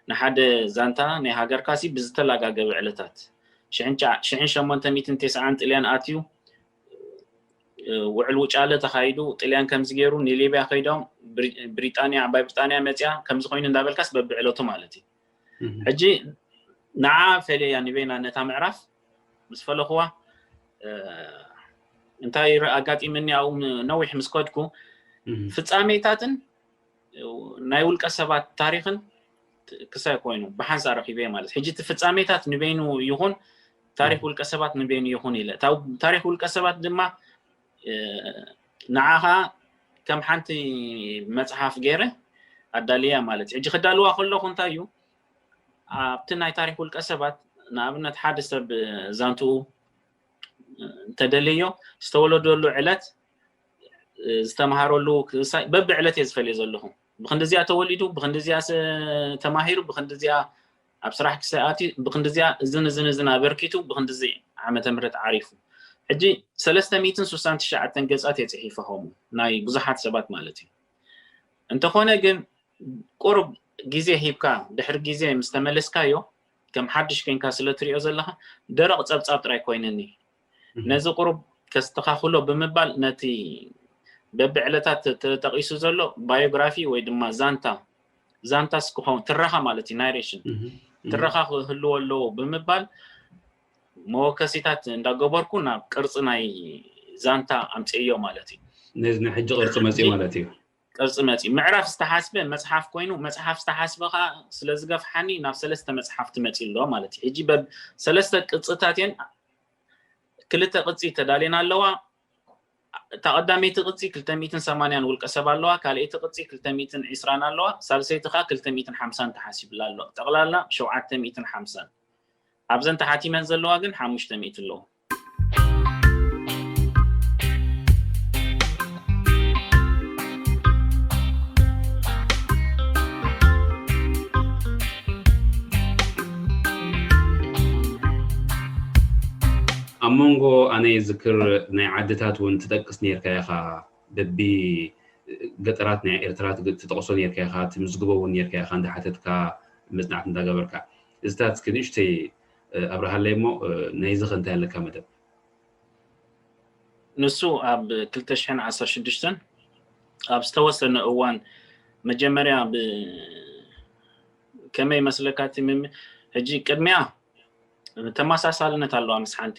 ንሓደ ዛንታ ናይ ሃገርካሲ ብዝተላጋገበ ዕለታት፣ ሽሕን ሸሞንተ ሚእትን ተስዓን ጥልያን ኣትዩ፣ ውዕል ውጫለ ተኻይዱ፣ ጥልያን ከምዚ ገይሩ ንሊብያ ከይዶም፣ ብሪጣንያ፣ ዓባይ ብሪጣንያ መፅያ ከምዚ ኮይኑ እንዳበልካስ በብዕለቱ ማለት እዩ። ሕጂ ንዓ ፈልየያ ንበይና ነታ ምዕራፍ ምስ ፈለኽዋ፣ እንታይ ኣጋጢምኒ ኣብኡ ነዊሕ ምስ ከድኩ፣ ፍጻሜታትን ናይ ውልቀ ሰባት ታሪኽን ክሳይ ኮይኑ ብሓንሳእ ረኺበ ማለት። ሕጂ እቲ ፍጻሜታት ንበይኑ ይኹን፣ ታሪኽ ውልቀ ሰባት ንበይኑ ይኹን ኢለ፣ ታሪኽ ውልቀ ሰባት ድማ ንዓኻ ከም ሓንቲ መጽሓፍ ገይረ ኣዳልያ ማለት። ሕጂ ክዳልዋ ከለኹ እንታይ እዩ፣ ኣብቲ ናይ ታሪኽ ውልቀ ሰባት፣ ንኣብነት ሓደ ሰብ ዛንትኡ እንተደለዮ፣ ዝተወለደሉ ዕለት፣ ዝተምሃረሉ፣ ብዕለት እየ ዝፈልዮ ዘለኹ። ብክንድዚኣ ተወሊዱ፣ ብክንድዚኣ ተማሂሩ፣ ብክንድዚኣ ኣብ ስራሕ ክሰኣቲ፣ ብክንድዚኣ እዝን እዝን እዝን ኣበርኪቱ፣ ብክንድዚ ዓመተ ምህረት ዓሪፉ። ሕጂ ሰለስተ ሚእትን ስሳን ትሽዓተን ገጻት እየ ጽሒፈ፣ ከምኡ ናይ ብዙሓት ሰባት ማለት እዩ። እንተኾነ ግን ቁሩብ ግዜ ሂብካ ድሕሪ ግዜ ምስ ተመለስካዮ፣ ከም ሓድሽ ኮይንካ ስለ ትሪኦ ዘለኻ፣ ደረቕ ጸብጻብ ጥራይ ኮይንኒ። ነዚ ቁሩብ ከስተኻኽሎ ብምባል፣ ነቲ በብዕለታት ተጠቒሱ ዘሎ ባዮግራፊ ወይ ድማ ዛንታ፣ ዛንታስ ክኸውን፣ ትረኻ ማለት እዩ፣ ናሬሽን፣ ትረኻ ክህልዎ ኣለዎ ብምባል፣ መወከሲታት እንዳገበርኩ ናብ ቅርጺ ናይ ዛንታ ኣምጽእዮ ማለት እዩ። ነዚ ናይ ሕጂ ቅርጺ መጽእ ማለት እዩ። ቅርጺ መጽእ። ምዕራፍ ዝተሓስበ መጽሓፍ ኮይኑ፣ መጽሓፍ ዝተሓስበ ከዓ ስለ ዝገፍሓኒ፣ ናብ ሰለስተ መጽሓፍቲ መጽእ ኣሎ ማለት እዩ። ሕጂ በብ ሰለስተ ቅጽታት እየን፣ ክልተ ቅጺ ተዳልየን ኣለዋ። እታ ቀዳመይቲ ቅጺ ክልተ ሚእትን ሰማንያን ውልቀ ሰብ ኣለዋ፣ ካልኣይቲ ቅጺ ክልተ ሚእትን ዕስራን ኣለዋ፣ ሳልሰይቲ ከኣ ክልተ ሚእትን ሓምሳን ተሓሲብላ ኣሎ። ጠቕላላ ሸውዓተ ሚእትን ሓምሳን። ኣብዘን ተሓቲመን ዘለዋ ግን ሓሙሽተ ሚእቲ ኣለዉ። ኣብ መንጎ ኣነ ይዝክር ናይ ዓድታት እውን ትጠቅስ ነርካ ኢኻ፣ በቢ ገጠራት ናይ ኤርትራ ትጠቅሶ ነርካ ኢኻ፣ ትምዝግቦ እውን ነርካ ኢኻ፣ እንዳሓተትካ መጽናዕቲ እንዳገበርካ። እዚታት እስኪ ንእሽተይ ኣብርሃለይ እሞ፣ ናይዚ ኸ እንታይ ኣለካ መደብ? ንሱ ኣብ ክልተ ሽሕን ዓሰርተ ሽዱሽተን ኣብ ዝተወሰነ እዋን መጀመርያ ብ-፣ ከመይ መስለካ እቲ ምም-፣ ሕጂ ቅድሚያ ተመሳሳልነት ኣለዋ ምስ ሓንቲ።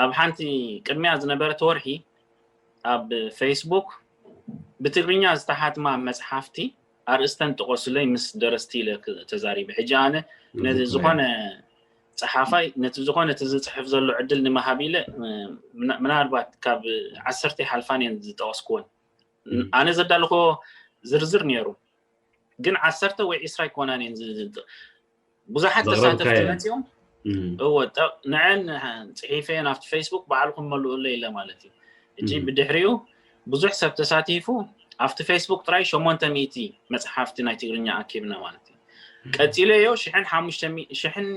ኣብ ሓንቲ ቅድሚያ ዝነበረት ወርሒ ኣብ ፌስቡክ ብትግርኛ ዝተሓትማ መጽሓፍቲ ኣርእስተን ጥቐሱለይ ምስ ደረስቲ ኢለ ክ-፣ ተዛሪበ። ሕጂ ኣነ ነዚ ዝኾነ ጸሓፋይ ነቲ ዝኾነ እቲ ዝጽሕፍ ዘሎ ዕድል ንምሃብ ኢለ፣ ምና-፣ ምናልባት ካብ ዓሰርተ ይሓልፋን እየን ዝጠቐስኩወን። ኣነ ዘዳለኹዎ ዝርዝር ነይሩ፣ ግን ዓሰርተ ወይ ዕስራ ኣይኮናን እየን ዝ-፣ ዝ-፣ ብዙሓት ተሳተፍቲ ዘቕረብካየን። መጺኦም። እም። እወ፣ ጠ-፣ ንዐን ጽሒፈየን ኣብቲ ፌስቡክ ባዕልኹም መልኡለይ ኢለ ማለት እዩ። ሕጂ እም። ብድሕሪኡ ብዙሕ ሰብ ተሳቲፉ፣ ኣብቲ ፌስቡክ ጥራይ ሸሞንተ ሚእቲ መጽሓፍቲ ናይ ትግርኛ ኣኪብና ማለት እዩ። ቀጺለዮ ሽሕን ሓሙሽተ ሚእቲ፣ ሽሕን፣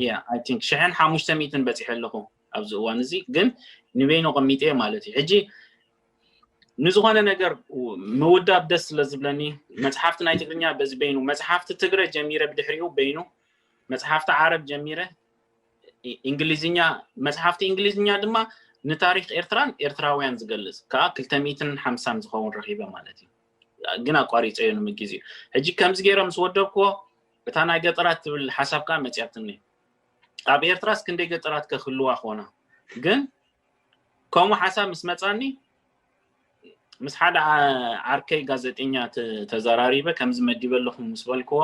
yeah, I think ሽሕን ሓሙሽተ ሚእትን በጺሐ ኣለኹ ኣብዚ እዋን እዚ፣ ግን ንበይኑ ቀሚጠ ማለት እዩ። ሕጂ ንዝኾነ ነገር ምውዳብ ደስ ስለ ዝብለኒ፣ መጽሓፍቲ ናይ ትግርኛ በዚ በይኑ፣ መጽሓፍቲ ትግረ ጀሚረ፣ ብድሕሪኡ በይኑ መጽሓፍቲ ዓረብ ጀሚረ፣ ኢ-፣ እንግሊዝኛ፣ መጽሓፍቲ እንግሊዝኛ ድማ ንታሪኽ ኤርትራን ኤርትራውያን ዝገልጽ፣ ከኣ ክልተ ሚእትን ሓምሳን ዝኸውን ረኺበ ማለት እዩ። ግን ኣቋሪጸዮ ንምግዜኡ። ሕጂ ከምዚ ገይረ ምስ ወደብክዎ፣ እታ ናይ ገጠራት ትብል ሓሳብ ከኣ መጺኣትኒ። ኣብ ኤርትራስ ክንደይ ገጠራት ከ ክህልዋ ክኾና? ግን ከምኡ ሓሳብ ምስ መጻኒ፣ ምስ ሓደ ዓ-፣ ዓርከይ ጋዜጠኛ ተ-፣ ተዘራሪበ፣ ከምዚ መዲበ ኣለኹ ምስ በልክዎ፣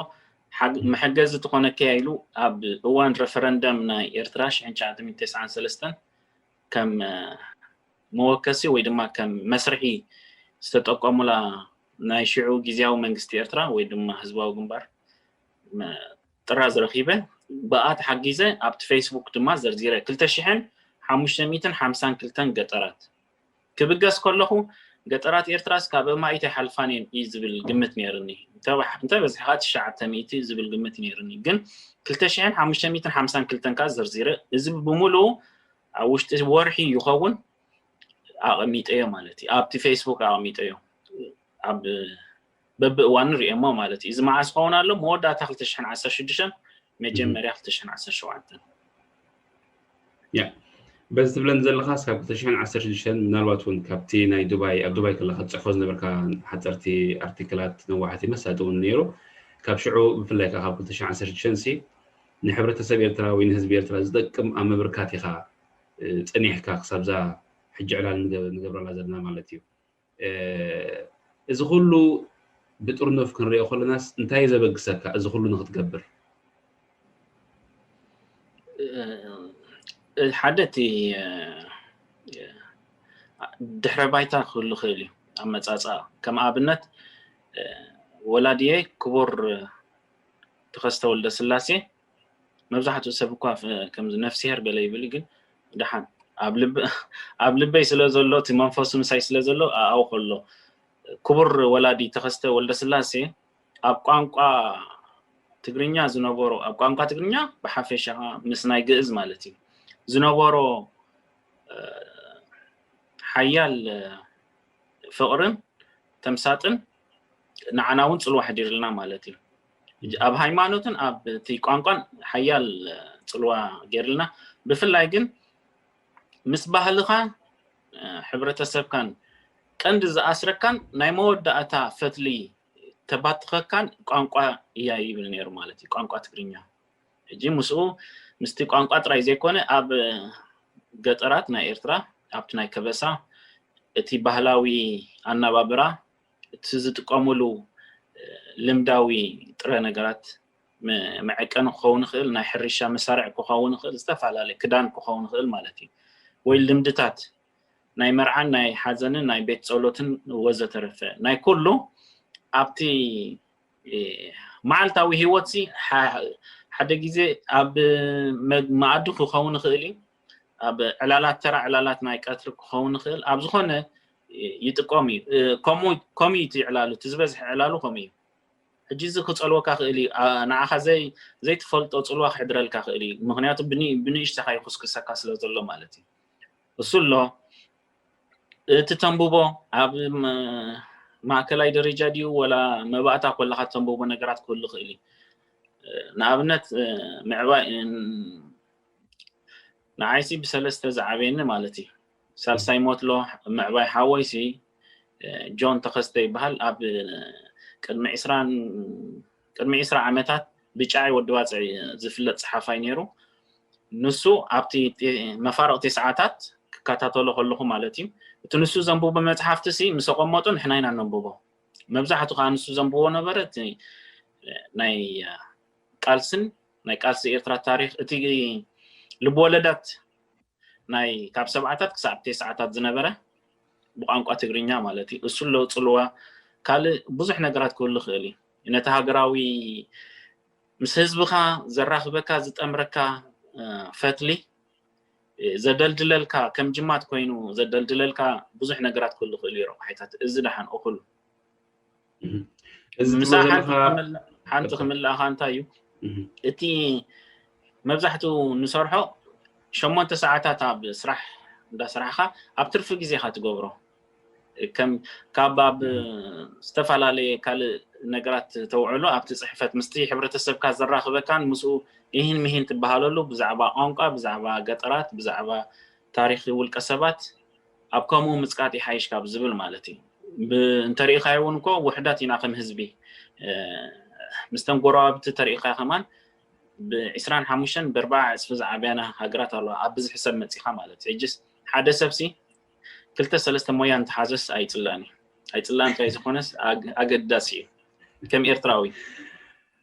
ሓግ-፣ መሐገዚ ትኾነኪ እያ ኢሉ፣ ኣብ እዋን ረፈረንደም ናይ ኤርትራ ሽሕን ትሽዓተ ሚእትን ተስዓን ሰለስተን ከም፣ እ፣ መወከሲ ወይ ድማ ከም መስርሒ ዝተጠቀሙላ ናይ ሽዑ ግዝያዊ መንግስቲ ኤርትራ ወይ ድማ ህዝባዊ ግንባር መ-፣ ጥራዝ ረኺበ፣ ብኣ ተሓጊዘ ኣብቲ ፌስቡክ ድማ ዘርዚረ። ክልተ ሽሕን ሓሙሽተ ሚእትን ሓምሳን ክልተን ገጠራት ክብገስ ከለኹ፣ ገጠራት ኤርትራስ ካብ ኣማኢት ኣይሓልፋን እየን እዩ ዝብል ግምት ነይርኒ። እንተ-፣ እንተበዝሐ ከኣ ትሽዓተ ሚእቲ ዝብል ግምት ነይርኒ። ግን ክልተ ሽሕን ሓሙሽተ ሚእትን ሓምሳን ክልተን ከኣ ዘርዚረ። እዚ ብምሉኡ ኣብ ውሽጢ ወርሒ ይኸውን ኣቐሚጠዮ ማለት እዩ። ኣብቲ ፌስቡክ ኣቐሚጠዮ። ኣብ በብእዋኑ ርእየሞ ማለት እዩ። እዚ መዓስ ክኸውን ኣሎ? መወዳእታ ክልተ ሽሕን ዓሰርተ ሽዱሽተን፣ መጀመርያ ክልተ ሽሕን ዓሰርተ ሸውዓተን። ያ፣ በዚ ትብለን ዘለኻስ ካብ ክልተ ሽሕን ዓሰርተ ሽዱሽተን፣ ምናልባት እውን ካብቲ ናይ ዱባይ፣ ኣብ ዱባይ ከለኻ ትጽሕፎ ዝነበርካ ሓጸርቲ ኣርቲክላት፣ ነዋሕቲ መሳጢ እውን ነይሩ። ካብ ሽዑ ብፍላይ ከኣ ካብ ክልተ ሽሕን ዓሰርተ ሽዱሽተን ሲ ንሕብረተሰብ ኤርትራ ወይ ንህዝቢ ኤርትራ ዝጠቅም ኣብ ምብርካት ኢኻ፣ እ፣ ጸኒሕካ ክሳብዛ ሕጂ ዕላል ንገ-፣ ንገብረላ ዘለና ማለት እዩ። እ፣ እዚ ኩሉ ብጥርኑፍ ክንሪኦ ከለናስ እንታይ እዩ ዘበግሰካ እዚ ኩሉ ንክትገብር? እ፣ ሓደ እቲ፣ እ፣ ድሕረ ባይታ ክህሉ ይኽእል እዩ። ኣመጻጽኣ፣ ከም ኣብነት፣ እ፣ ወላዲየይ ክቡር ተኸስተ ወልደስላሴ፣ መብዛሕትኡ ሰብ እኳ ፍ-፣ ከምዚ ነፍስሄር ገለ ይብል፣ ግን ደሓን ኣብ ልብ-፣ ኣብ ልበይ ስለ ዘሎ፣ እቲ መንፈሱ ምሳይ ስለ ዘሎ፣ ኣኣው ከሎ፣ ክቡር ወላዲ ተኸስተ ወልደስላሴ ኣብ ቋንቋ ትግርኛ ዝነበሮ፣ ኣብ ቋንቋ ትግርኛ ብሓፈሻ ምስ ናይ ግእዝ ማለት እዩ፣ ዝነበሮ፣ እ፣ ሓያል፣ እ፣ ፍቕርን ተምሳጥን ንዓና እውን ጽልዋ ኣሕዲርልና ማለት እዩ። ኣብ ሃይማኖትን ኣብ እቲ ቋንቋን ሓያል፣ እ፣ ጽልዋ ገይርልና። ብፍላይ ግን ምስ ባህልኻ፣ እ፣ ሕብረተሰብካን ቀንዲ ዝኣስረካን ናይ መወዳእታ ፈትሊ ተባትኸካን ቋንቋ እያ ይብል ነይሩ ማለት እዩ፣ ቋንቋ ትግርኛ። ሕጂ ምስኡ፣ ምስቲ ቋንቋ ጥራይ ዘይኮነ፣ ኣብ ገጠራት ናይ ኤርትራ፣ ኣብቲ ናይ ከበሳ፣ እቲ ባህላዊ ኣነባብራ፣ እቲ ዝጥቀሙሉ፣ እ፣ ልምዳዊ ጥረ ነገራት፣ መ-፣ መዐቀኒ ክኸውን ይኽእል፣ ናይ ሕርሻ መሳርዕ ክኸውን ይኽእል፣ ዝተፈላለየ ክዳን ክኸውን ይኽእል ማለት እዩ። ወይ ልምድታት፣ ናይ መርዓን ናይ ሓዘንን ናይ ቤት ጸሎትን ወዘተረፈ ናይ ኩሉ ኣብቲ መዓልታዊ ህይወት ሲ ሓደ ግዜ ኣብ መኣዲ ክኸውን ይኽእል እዩ። ኣብ ዕላላት ተራ ዕላላት ናይ ቀትሪ ክኸውን ይኽእል ኣብ ዝኾነ ይጥቀም እዩ። ከምኡ እዩ እቲ ዕላሉ እቲ ዝበዝሐ ዕላሉ ከምኡ እዩ። ሕጂ እዚ ክጸልወካ ክእል እዩ። ንዓኻ ዘይትፈልጦ ጽልዋ ክሕድረልካ ክእል እዩ። ምክንያቱ ብንእሽተኻ ይኩስክሰካ ስለ ዘሎ ማለት እዩ። እሱ ኣሎ እቲ ተንብቦ ኣብ ማእከላይ ደረጃ ድዩ ወላ መባእታ ኮለካ ተንብቦ ነገራት ክህሉ ክእል እዩ። ንኣብነት ምዕባይ ንዓይሲ ብሰለስተ ዝዓበየኒ ማለት እዩ። ሳልሳይ ሞትሎ ምዕባይ ሓወይሲ ጆን ተኸስተ ይበሃል። ኣብ ቅድሚ ዕስራን ቅድሚ ዕስራ ዓመታት ብጫይ ወዲ ባፅዕ ዝፍለጥ ፀሓፋይ ነይሩ። ንሱ ኣብቲ መፋርቕቲ ሰዓታት ክከታተሎ ከለኹ ማለት እዩ። እቲ ንሱ ዘንብቦ መፅሓፍቲ ሲ ምስ ኣቐመጡ ንሕና ኢና ነንብቦ። መብዛሕቱ ከዓ ንሱ ዘንብቦ ነበረ ናይ ቃልስን ናይ ቃልሲ ኤርትራ ታሪክ እቲ ልብወለዳት ናይ ካብ ሰብዓታት ክሳብ ተስዓታት ዝነበረ ብቋንቋ ትግርኛ ማለት እዩ። እሱ ኣለዉ ፅልዋ ካልእ ብዙሕ ነገራት ክህሉ ይኽእል እዩ። ነቲ ሃገራዊ ምስ ህዝብኻ ዘራኽበካ ዝጠምረካ ፈትሊ ዘደልድለልካ ከም ጅማት ኮይኑ ዘደልድለልካ ብዙሕ ነገራት ክህሉ ይኽእል እዩ። ረቑሓይታት እዚ ደሓን እኹል እዚ ሓንቲ ክምልኣኻ እንታይ እዩ እቲ መብዛሕትኡ ንሰርሖ ሸሞንተ ሰዓታት ኣብ ስራሕ እንዳስራሕካ ኣብ ትርፊ ግዜካ ትገብሮ ከም ካብ ኣብ ዝተፈላለየ ካልእ ነገራት ተውዕሎ ኣብቲ ፅሕፈት ምስቲ ሕብረተሰብካ ዘራኽበካን ምስኡ ይህን ምሂን ትበሃለሉ ብዛዕባ ቋንቋ ብዛዕባ ገጠራት ብዛዕባ ታሪክ ውልቀ ሰባት ኣብ ከምኡ ምፅቃጥ ይሓይሽ ካብ ዝብል ማለት እዩ። እንተሪኢኻዮ እውን እኮ ውሕዳት ኢና ከም ህዝቢ ምስተን ጎረባብቲ ተሪኢኻ ከማን ብዒስራን ሓሙሽተን ብኣርባዓ ዕፅፊ ዝዓብያና ሃገራት ኣለዋ ኣብ ብዝሒ ሰብ መፂኻ ማለት እዩ። ሕጅስ ሓደ ሰብሲ ክልተ ሰለስተ ሞያ እንተሓዘስ ኣይፅላእን እዩ። ኣይፅላእን እንታይ ዝኾነስ ኣገዳሲ እዩ ከም ኤርትራዊ።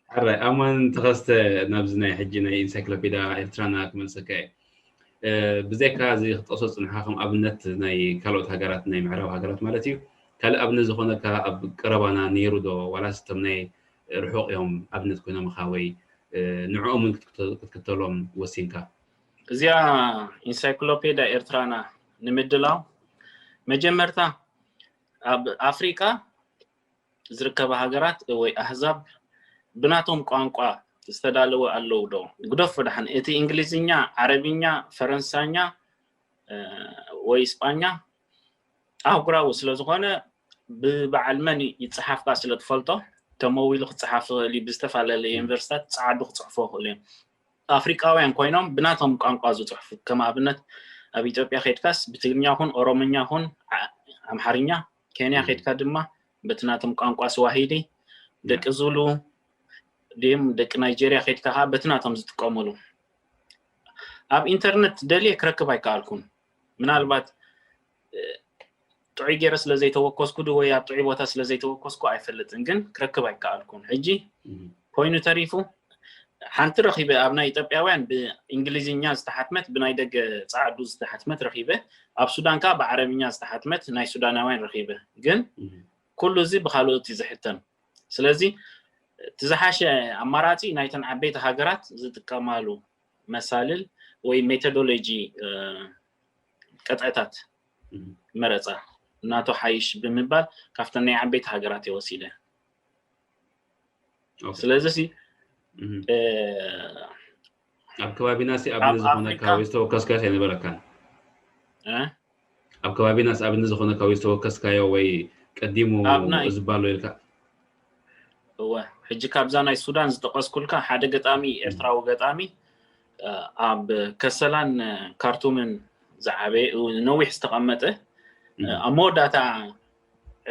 ሕራይ ኣማን ተኸስተ ናብዚ ናይ ሕጂ ናይ ኢንሳይክሎፔድያ ኤርትራና ክመልሰካ እየ። ብዘይካ እዚ ክጠቕሶ ዝፅንሓ ከም ኣብነት ናይ ካልኦት ሃገራት ናይ ምዕራብ ሃገራት ማለት እዩ ካልእ ኣብነት ዝኾነካ ኣብ ቀረባና ነይሩ ዶ ዋላስ እቶም ናይ ርሑቕ እዮም ኣብነት ኮይኖምኻ ወይ ንዕኦም እውን ክትክተሎም ወሲንካ? እዚኣ ኢንሳይክሎፔድያ ኤርትራና ንምድላው መጀመርታ ኣብ ኣፍሪቃ ዝርከባ ሃገራት ወይ ኣህዛብ ብናቶም ቋንቋ ዝተዳለወ ኣለዉ ዶ? ግደፎ ደሓን እቲ እንግሊዝኛ፣ ዓረብኛ፣ ፈረንሳኛ ወይ ስጳኛ ኣህጉራዊ ስለ ዝኾነ ብበዓል መን ይፀሓፍ ከዓ ስለ ትፈልጦ ተመዊሉ ክፀሓፍ ይኽእል እዩ። ብዝተፈላለየ ዩኒቨርሲታት ፀዓዱ ክፅሕፎ ይኽእሉ እዮም። ኣፍሪቃውያን ኮይኖም ብናቶም ቋንቋ ዝፅሕፉ ከም ኣብነት ኣብ ኢትዮጵያ ከድካስ ብትግርኛ ኹን ኦሮምኛ ኹን ኣምሓርኛ ኬንያ ከድካ ድማ በቲ ናቶም ቋንቋ ስዋሂሊ ደቂ ዙሉ ድም ደቂ ናይጀርያ ከድካ ከዓ በቲ ናቶም ዝጥቀሙሉ ኣብ ኢንተርነት ደልየ ክረክብ ኣይከኣልኩን። ምናልባት ጥዑይ ገይረ ስለ ዘይተወከስኩ ዶ ወይ ኣብ ጥዑይ ቦታ ስለ ዘይተወከስኩ ኣይፈልጥን፣ ግን ክረክብ ኣይከኣልኩን። ሕጂ ኮይኑ ተሪፉ ሓንቲ ረኺበ ኣብ ናይ ኢትዮጵያውያን ብእንግሊዝኛ ዝተሓትመት ብናይ ደገ ፃዕዱ ዝተሓትመት ረኺበ፣ ኣብ ሱዳን ከዓ ብዓረብኛ ዝተሓትመት ናይ ሱዳናውያን ረኺበ። ግን ኩሉ እዚ ብካልኦት እዩ ዝሕተም። ስለዚ እቲ ዝሓሸ ኣማራፂ ናይተን ዓበይቲ ሃገራት ዝጥቀማሉ መሳልል ወይ ሜቶዶሎጂ ቅጥዕታት መረፃ እናቶ ሓይሽ ብምባል ካብተን ናይ ዓበይቲ ሃገራት እየ ወሲደ። ስለዚ ሲ ኣብ ከባቢና ሲ ኣብነት ዝኾነካ ወይ ዝተወከስካዮ ኣይነበረካን? ኣብ ከባቢና ሲ ኣብነት ዝኾነካ ወይ ዝተወከስካዮ ወይ ቀዲሙ ዝበሎ ኢልካ? እወ፣ ሕጂ ካብዛ ናይ ሱዳን ዝጠቐስኩልካ ሓደ ገጣሚ ኤርትራዊ ገጣሚ ኣብ ከሰላን ካርቱምን ዝዓበየ ነዊሕ ዝተቐመጠ ኣብ መወዳእታ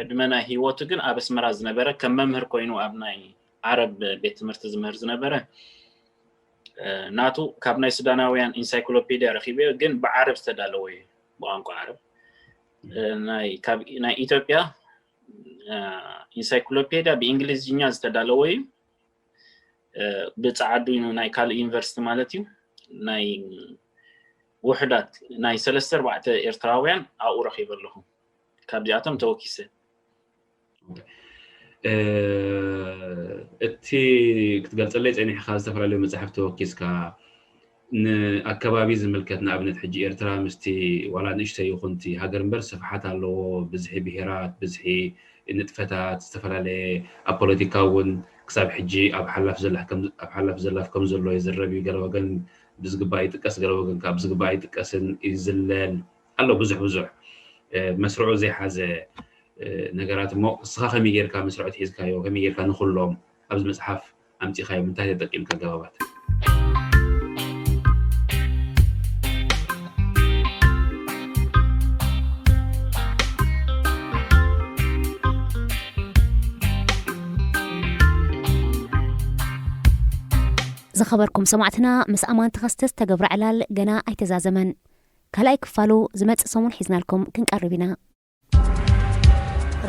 ዕድመ ናይ ህይወቱ ግን ኣብ ኣስመራ ዝነበረ ከም መምህር ኮይኑ ኣብ ናይ ዓረብ ቤት ትምህርቲ ዝምህር ዝነበረ ናቱ ካብ ናይ ሱዳናውያን ኢንሳይክሎፔድያ ረኺበዮ፣ ግን ብዓረብ ዝተዳለወ እዩ፣ ብቋንቋ ዓረብ። ናይ ኢትዮጵያ ኢንሳይክሎፔድያ ብእንግሊዝኛ ዝተዳለወ እዩ። ብፀዓዱ ናይ ካልእ ዩኒቨርሲቲ ማለት እዩ። ናይ ውሑዳት ናይ ሰለስተ ኣርባዕተ ኤርትራውያን ኣብኡ ረኺበ ኣለኹ። ካብዚኣቶም ተወኪሰ። እ፣ እቲ ክትገልጸለይ ጸኒሕካ ዝተፈላለዩ መጻሕፍቲ ተወኪስካ ንኣከባቢ ዝምልከት፣ ንኣብነት ሕጂ ኤርትራ ምስቲ ዋላ ንእሽተይ ይኹን እቲ ሃገር እምበር ስፍሓት ኣለዎ፣ ብዝሒ ብሄራት፣ ብዝሒ ንጥፈታት፣ ዝተፈላለየ ኣብ ፖለቲካ እውን ክሳብ ሕጂ ኣብ ሓላፍ ዘላፍ ከም ኣብ ሓላፍ ዘላፍ ከም ዘሎ ይዝረብ እዩ። ገለ ወገን ብዝግባእ ይጥቀስ፣ ገለ ወገን ከዓ ብዝግባእ ኣይጥቀስን፣ ይዝለል ኣሎ። ብዙሕ ብዙሕ እ፣ መስርዑ ዘይሓዘ እ፣ ነገራት እሞ እስኻ ከመይ ጌርካ መስርዑ ትሒዝካዮ፣ ከመይ ጌርካ ንኹሎም ኣብዚ መጽሓፍ ኣምጺኻዮም፣ እንታይ ተጠቂምካ ኣገባባት? ዝኸበርኩም ሰማዕትና፣ ምስ ኣማን ተኸስተ ዝተገብረ ዕላል ገና ኣይተዛዘመን። ካልኣይ ክፋሉ ዝመጽእ ሰሙን ሒዝናልኩም ክንቀርብ ኢና።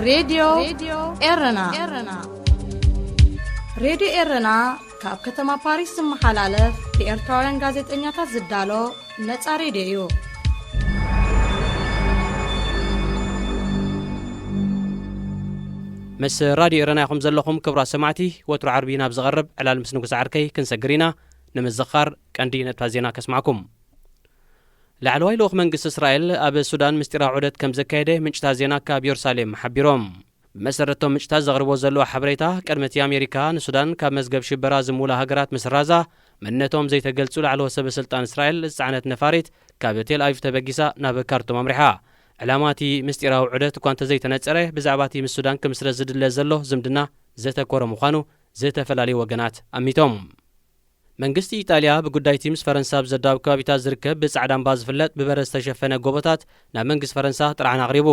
ሬድዮ ኤረና። ሬድዮ ኤረና ካብ ከተማ ፓሪስ ዝመሓላለፍ ብኤርትራውያን ጋዜጠኛታት ዝዳሎ ነጻ ሬድዮ እዩ። ምስ ራድዮ ኤረና ኢኹም ዘለኹም ክቡራት ሰማዕቲ። ወትሩ ዓርቢ ናብ ዝቐርብ ዕላል ምስ ንጉስ ዓርከይ ክንሰግር ኢና። ንምዝኻር ቀንዲ ነጥብታት ዜና ከስማዕኩም። ላዕለዋይ ልኡኽ መንግስቲ እስራኤል ኣብ ሱዳን ምስጢራዊ ዑደት ከም ዘካየደ ምንጭታት ዜና ካብ የሩሳሌም ሓቢሮም። ብመሰረቶም ምንጭታት ዘቕርቦ ዘለዎ ሓበሬታ፣ ቅድሚ እቲ ኣሜሪካ ንሱዳን ካብ መዝገብ ሽበራ ዝምውላ ሃገራት ምስራዛ፣ መንነቶም ዘይተገልጹ ላዕለዎት ሰበ ስልጣን እስራኤል ዝጸዓነት ነፋሪት ካብ ቴል ኣቪቭ ተበጊሳ ናብ ካርቱም ኣምሪሓ። ዕላማ እቲ ምስጢራዊ ዑደት እኳ እንተዘይተነጸረ፣ ብዛዕባ እቲ ምስ ሱዳን ክምስረት ዝድለ ዘሎ ዝምድና ዘተኮረ ምዃኑ ዝተፈላለዩ ወገናት ኣሚቶም። መንግስቲ ኢጣልያ ብጉዳይቲ ምስ ፈረንሳ ኣብ ዘዳውብ ከባቢታት ዝርከብ ብጻዕዳ እምባ ዝፍለጥ ብበረድ ዝተሸፈነ ጎቦታት ናብ መንግስቲ ፈረንሳ ጥርዓን ኣቕሪቡ።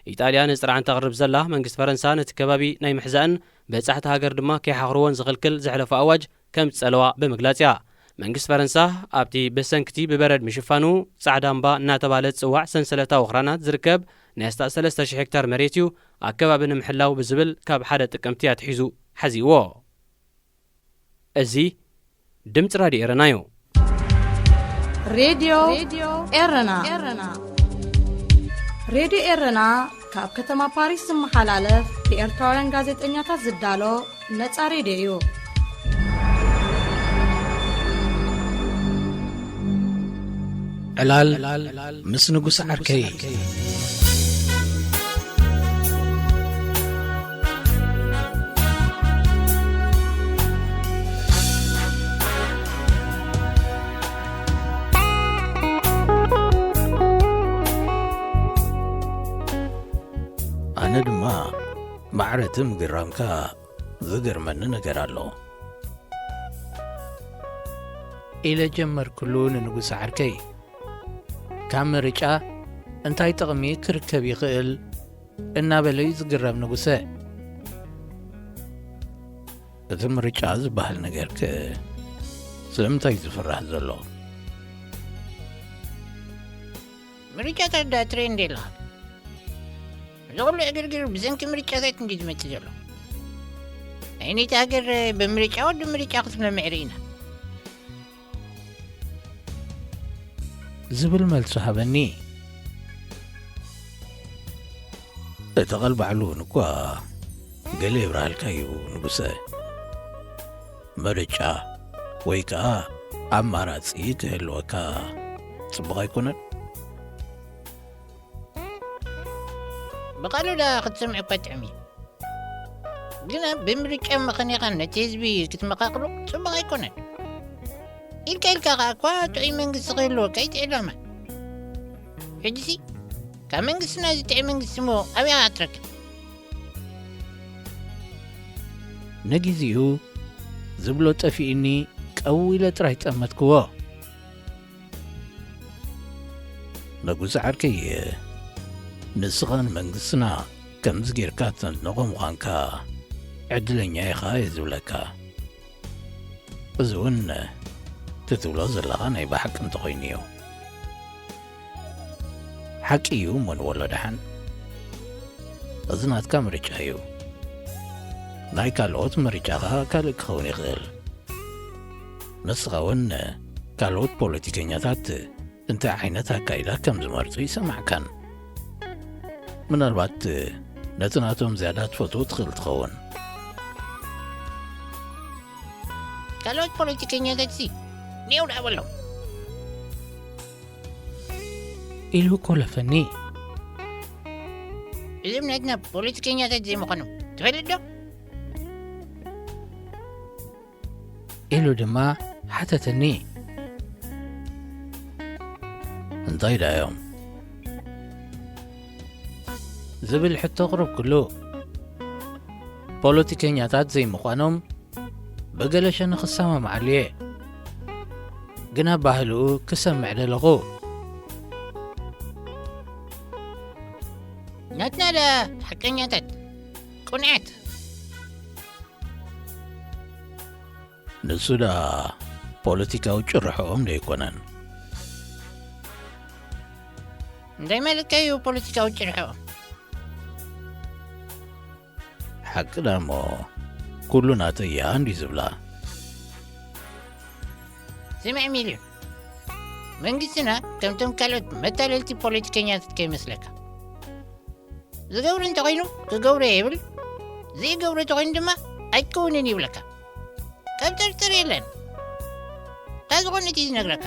ኢጣልያ ነዚ ጥርዓን ተቕርብ ዘላ፣ መንግስቲ ፈረንሳ ነቲ ከባቢ ናይ ምሕዛእን በጻሕቲ ሃገር ድማ ከይሓኽርዎን ዝኽልክል ዘሕለፎ ኣዋጅ ከም ዝጸለዋ ብምግላጽ እያ። መንግስቲ ፈረንሳ ኣብቲ ብሰንክቲ ብበረድ ምሽፋኑ ጻዕዳ እምባ እናተባህለ ዝጽዋዕ ሰንሰለታዊ ኣኽራናት ዝርከብ ናይ ኣስታት ሰለስተ ሽሕ ሄክታር መሬት እዩ ኣከባቢ ንምሕላው ብዝብል ካብ ሓደ ጥቅምቲ ኣትሒዙ ሓዚእዎ። እዚ ድምፂ ራድዮ ኤረና እዩ። ሬድዮ ኤረና። ሬድዮ ኤረና ካብ ከተማ ፓሪስ ዝመሓላለፍ ብኤርትራውያን ጋዜጠኛታት ዝዳሎ ነጻ ሬድዮ እዩ። ዕላል ምስ ንጉስ ዓርከይ። ኣነ ድማ ማዕረ እቲ ምግራምካ ዝገርመኒ ነገር ኣሎ። ኢለ ጀመርኩሉ ንንጉስ ዓርከይ። ካብ ምርጫ እንታይ ጥቕሚ ክርከብ ይኽእል? እናበለ እዩ ዝግረም ንጉሰ። እቲ ምርጫ ዝበሃል ነገርክ ስለምንታይ እዩ ዝፍራሕ ዘሎ? ምርጫታት ደኣ ትርኢ እንዴ ኣለኻ? እዚ ኩሉ ዕግርግር ብሰንኪ ምርጫታት እንዲ ዝመጽእ ዘሎ። ናይ ነይቲ ሃገር ብምርጫ ወዲ ምርጫ ክትመምዕ ርኢና። ዝብል መልሱ ሃበኒ። እቲ ቃል ባዕሉ እውን እኳ ገለ የብርሃልካ እዩ ንጉሰ። ምርጫ ወይ ከኣ ኣማራጺ ክህልወካ ጽቡቕ ኣይኮነን? ብቓሉ ደኣ ክትሰምዕ እኳ ጥዑም እዩ። ግና ብምርጫ መኸኒኻ ነቲ ህዝቢ ክትመቓቕሎ ጽቡቕ ኣይኮነን። ኢልካ ኢልካ ኸኣ እኳ ጥዑይ መንግስቲ ክህልወካ እዩ እቲ ዕላማ። ሕጂሲ ካብ መንግስትና እዚ ጥዑይ መንግስቲ እሞ ኣበይ ኢኻ ክትረክብ? ንግዜኡ ዝብሎ ጠፊኡኒ ቀው ኢለ ጥራይ ጠመትክዎ። ንጉስ ዓርከይ፣ ንስኻን መንግስትና ከምዚ ጌርካ ተድንቖ ምዃንካ ዕድለኛ ኢኻ እየ ዝብለካ። እዚ እውን እቲ ትብሎ ዘለኻ ናይ ብሓቂ እንተኾይኑ እዩ። ሓቂ እዩ እሞ ንበሎ ደሓን። እዚ ናትካ ምርጫ እዩ። ናይ ካልኦት ምርጫ ኸኣ ካልእ ክኸውን ይኽእል። ንስኻ እውን ካልኦት ፖለቲከኛታት እንታይ ዓይነት ኣካይዳ ከም ዝመርጹ ይሰማዕካን። ምናልባት ነቲ ናቶም ዝያዳ ትፈትዎ ትኽእል ትኸውን። ካልኦት ፖለቲከኛታት ሲ ኔው ደኣ በሎም። ኢሉ ኮለፈኒ። እዞም ናትና ፖለቲከኛታት ዘይምዃኖም ትፈልጥ ዶ? ኢሉ ድማ ሓተተኒ። እንታይ ደኣ እዮም? ዝብል ሕቶ ኣቕረብኩሉ። ፖለቲከኛታት ዘይምዃኖም ብገለ ሸነኽ ክሰማምዓሉ እየ። ግን ኣባህልኡ ክሰምዕ ደለኹ። ናትና ደኣ ሓቀኛታት፣ ቅኑዓት። ንሱ ደኣ ፖለቲካዊ ጭርሖኦም ደይኮነን። እንታይ ማለትካ እዩ ፖለቲካዊ ጭርሖኦም? ሓቂ ደኣ እሞ ኩሉ ናተይ እያ እንዲ ዝብላ። ስምዕ ሚልዮን፣ መንግስትና ከምቶም ካልኦት መታለልቲ ፖለቲከኛታት ከይመስለካ። ዝገብር እንተኾይኑ ክገብሮ ይብል፣ ዘይገብሮ እንተኾይኑ ድማ ኣይትከውንን ይብለካ። ካብ ጥርጥር የለን። እንታይ ዝኾነ እቲ ዝነግረካ?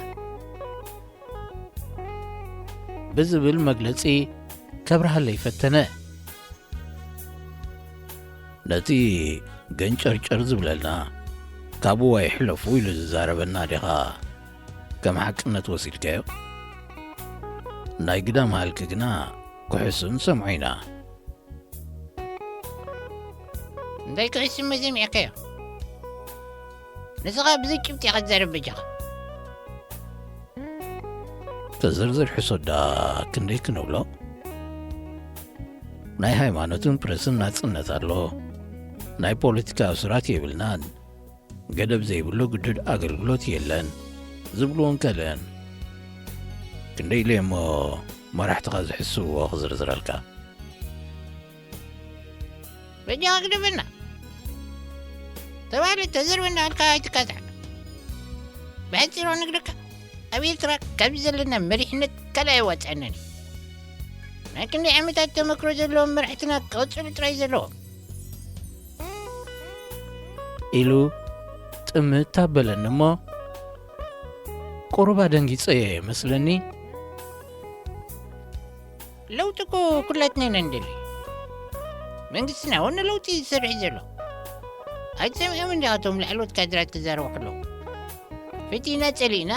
ብዝብል መግለጺ ከብርሃለይ ፈተነ። ነቲ ገንጨርጨር ዝብለልና ካብኡ ኣይሕለፉ ኢሉ ዝዛረበና ዲኻ ከም ሓቅነት ወሲድካዮ? ናይ ግዳም ሃልኪ ግና ክሕሱ ንሰምዖ ኢና። እንታይ ክሕሱ እሞ ሰሚዕካዮ? ንስኻ ብዘይ ጭብጢ ኢኻ ትዛረብ በጃኻ። ተዝርዝር ሕሶት ደኣ ክንደይ ክንብሎ? ናይ ሃይማኖትን ፕረስን ናጽነት ኣሎ። ናይ ፖለቲካ እሱራት የብልናን። ገደብ ዘይብሉ ግዱድ ኣገልግሎት የለን ዝብልዎን ካልእን። ክንደይ ኢለ እሞ መራሕትኻ ዝሕስውዎ ክዝርዝረልካ? በጃኻ ግደፈና። ተባህለ ተዘርበና ኣልካ ኣይትካታዕ። ብሕጺሮ ንግደካ፣ ኣብ ኤርትራ ካብዚ ዘለና መሪሕነት ካልእ ኣይዋጽኣናን እዩ። ናይ ክንደይ ዓመታት ተመክሮ ዘለዎም መራሕትና ክቕጽሉ ጥራይ ዘለዎም። ኢሉ ጥምት ኣበለኒ እሞ፣ ቁሩብ ኣደንጊጸዮ እየ መስለኒ። ለውጢ እኮ ኩላትና ኢና ንደሊ። መንግስትና እውን ንለውጢ እዩ ዝሰርሕ ዘሎ። ኣይትሰምዕም እንዲኻ እቶም ላዕለዎት ካድራት ክዛረቡ ከለዉ? ፈቲና ጸሊእና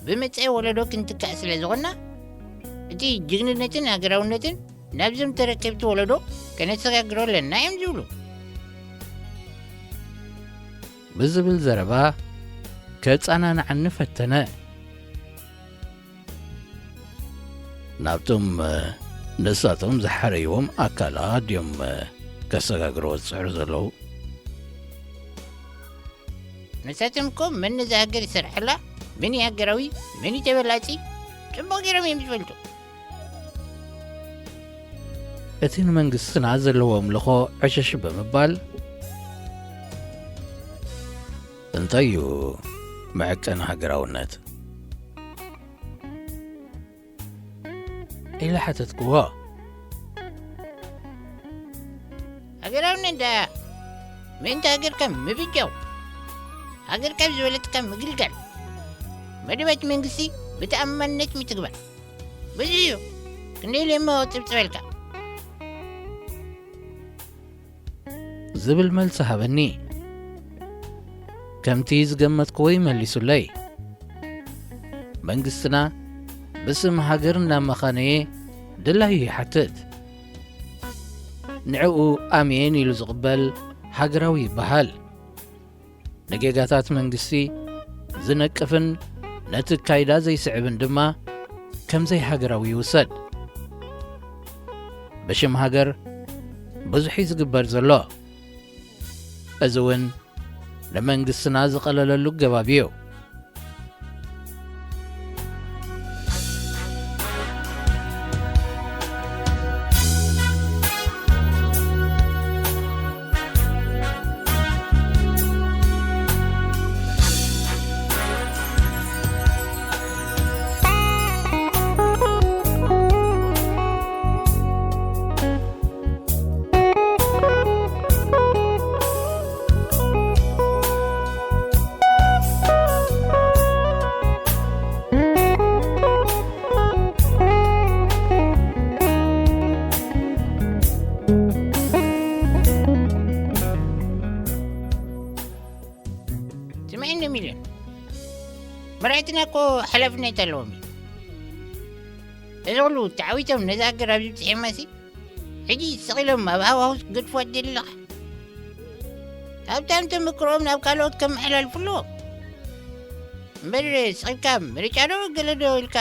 ብመጻኢ ወለዶ ክንትካእ ስለ ዝኾንና፣ እቲ ጅግንነትን ሃገራውነትን ናብዞም ተረከብቲ ወለዶ ከነሰጋግሮ ኣለና እዮም ዝብሉ። ብዝብል ዘረባ ከጸናንዓኒ ፈተነ። ናብቶም፣ እ፣ ንሳቶም ዝሓረይዎም ኣካላት ድዮም፣ እ፣ ከሰጋግርዎ ዝጽዕሩ ዘለዉ? ንሳቶም እኮ መን ነዛ ሃገር ይሰርሓላ፣ መን እዩ ሃገራዊ፣ መን እዩ ተበላጺ፣ ጽቡቕ ገይሮም እዮም ዝፈልጡ። እቲ ንመንግስትና ዘለዎ ኣምልኾ ዕሽሽ ብምባል፣ እንታይ እዩ መዐቀኒ ሃገራውነት? ኢለ ሓተትክዎ። ሃገራውነት ደኣ ምእንቲ ሃገርካ ምብጃው፣ ሃገርካ ብዝበለጽካ ምግልጋል፣ መደባት መንግስቲ ብተኣማንነት ምትግባር። ብዙሕ እዩ። ክንደይ ኢለ እሞ ጽብጽበልካ? ዝብል መልሲ ሃበኒ። ከምቲ ዝገመትክዎ ይመሊሱለይ። መንግስትና ብስም ሃገር እናመኻነየ ድላዩ ይሓትት። ንዕኡ ኣሜን ኢሉ ዝቕበል ሃገራዊ ይበሃል። ንጌጋታት መንግስቲ ዝነቅፍን ነቲ ካይዳ ዘይስዕብን ድማ ከም ዘይሃገራዊ ይውሰድ። ብሽም ሃገር ብዙሕ እዩ ዝግበር ዘሎ። እዚ እውን ንመንግስትና ዝቐለለሉ ኣገባብ እዩ። እንደ ሚልዮን መራሕትና እኮ ሓላፍነት ኣለዎም እዩ። እዚ ኩሉ ተዓዊቶም ነዛ ሃገር ኣብ ዝብፅሕማሲ ሕጂ ስቕ ኢሎም ኣብ ሃዋሁስ ገድፍዋ ትደሊ ኣለኻ። ሃብታም ተመክሮኦም ናብ ካልኦት ከመሓላልፉ ኣለዎም። እምበር ስቕ ኢልካ ምርጫ ዶ ገለ ዶ ኢልካ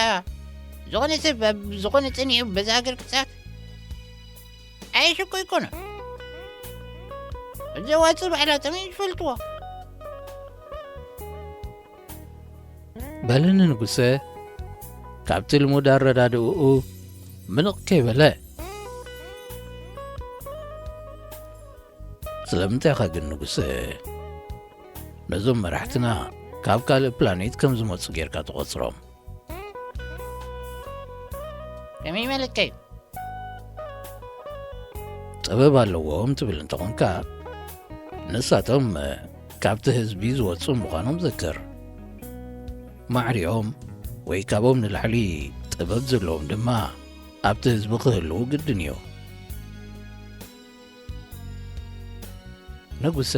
ዝኾነ ሰብ ኣብ ዝኾነ ጸኒሑ በዛ ሃገር ክጻወት ኣየሸኮ ኣይኮነን። እዘዋጽእ ባዕላቶም እዮም ዝፈልጥዎ። በለ ንንጉሰ ካብቲ ልሙድ ኣረዳድእኡ ምንቕ ከይበለ። ስለምንታይ ኢኻ ግን ንጉሰ ነዞም መራሕትና ካብ ካልእ ፕላኔት ከም ዝመጹ ጌርካ ትቖጽሮም? ከመይ ማለትካ እዩ? ጥበብ ኣለዎም ትብል እንተኾንካ፣ ንሳቶም ካብቲ ህዝቢ ዝወጹ ምዃኖም ዘክር። ማዕሪኦም ወይ ካብኦም ንላዕሊ ጥበብ ዘለዎም ድማ ኣብቲ ህዝቢ ክህልዉ ግድን እዩ። ንጉሰ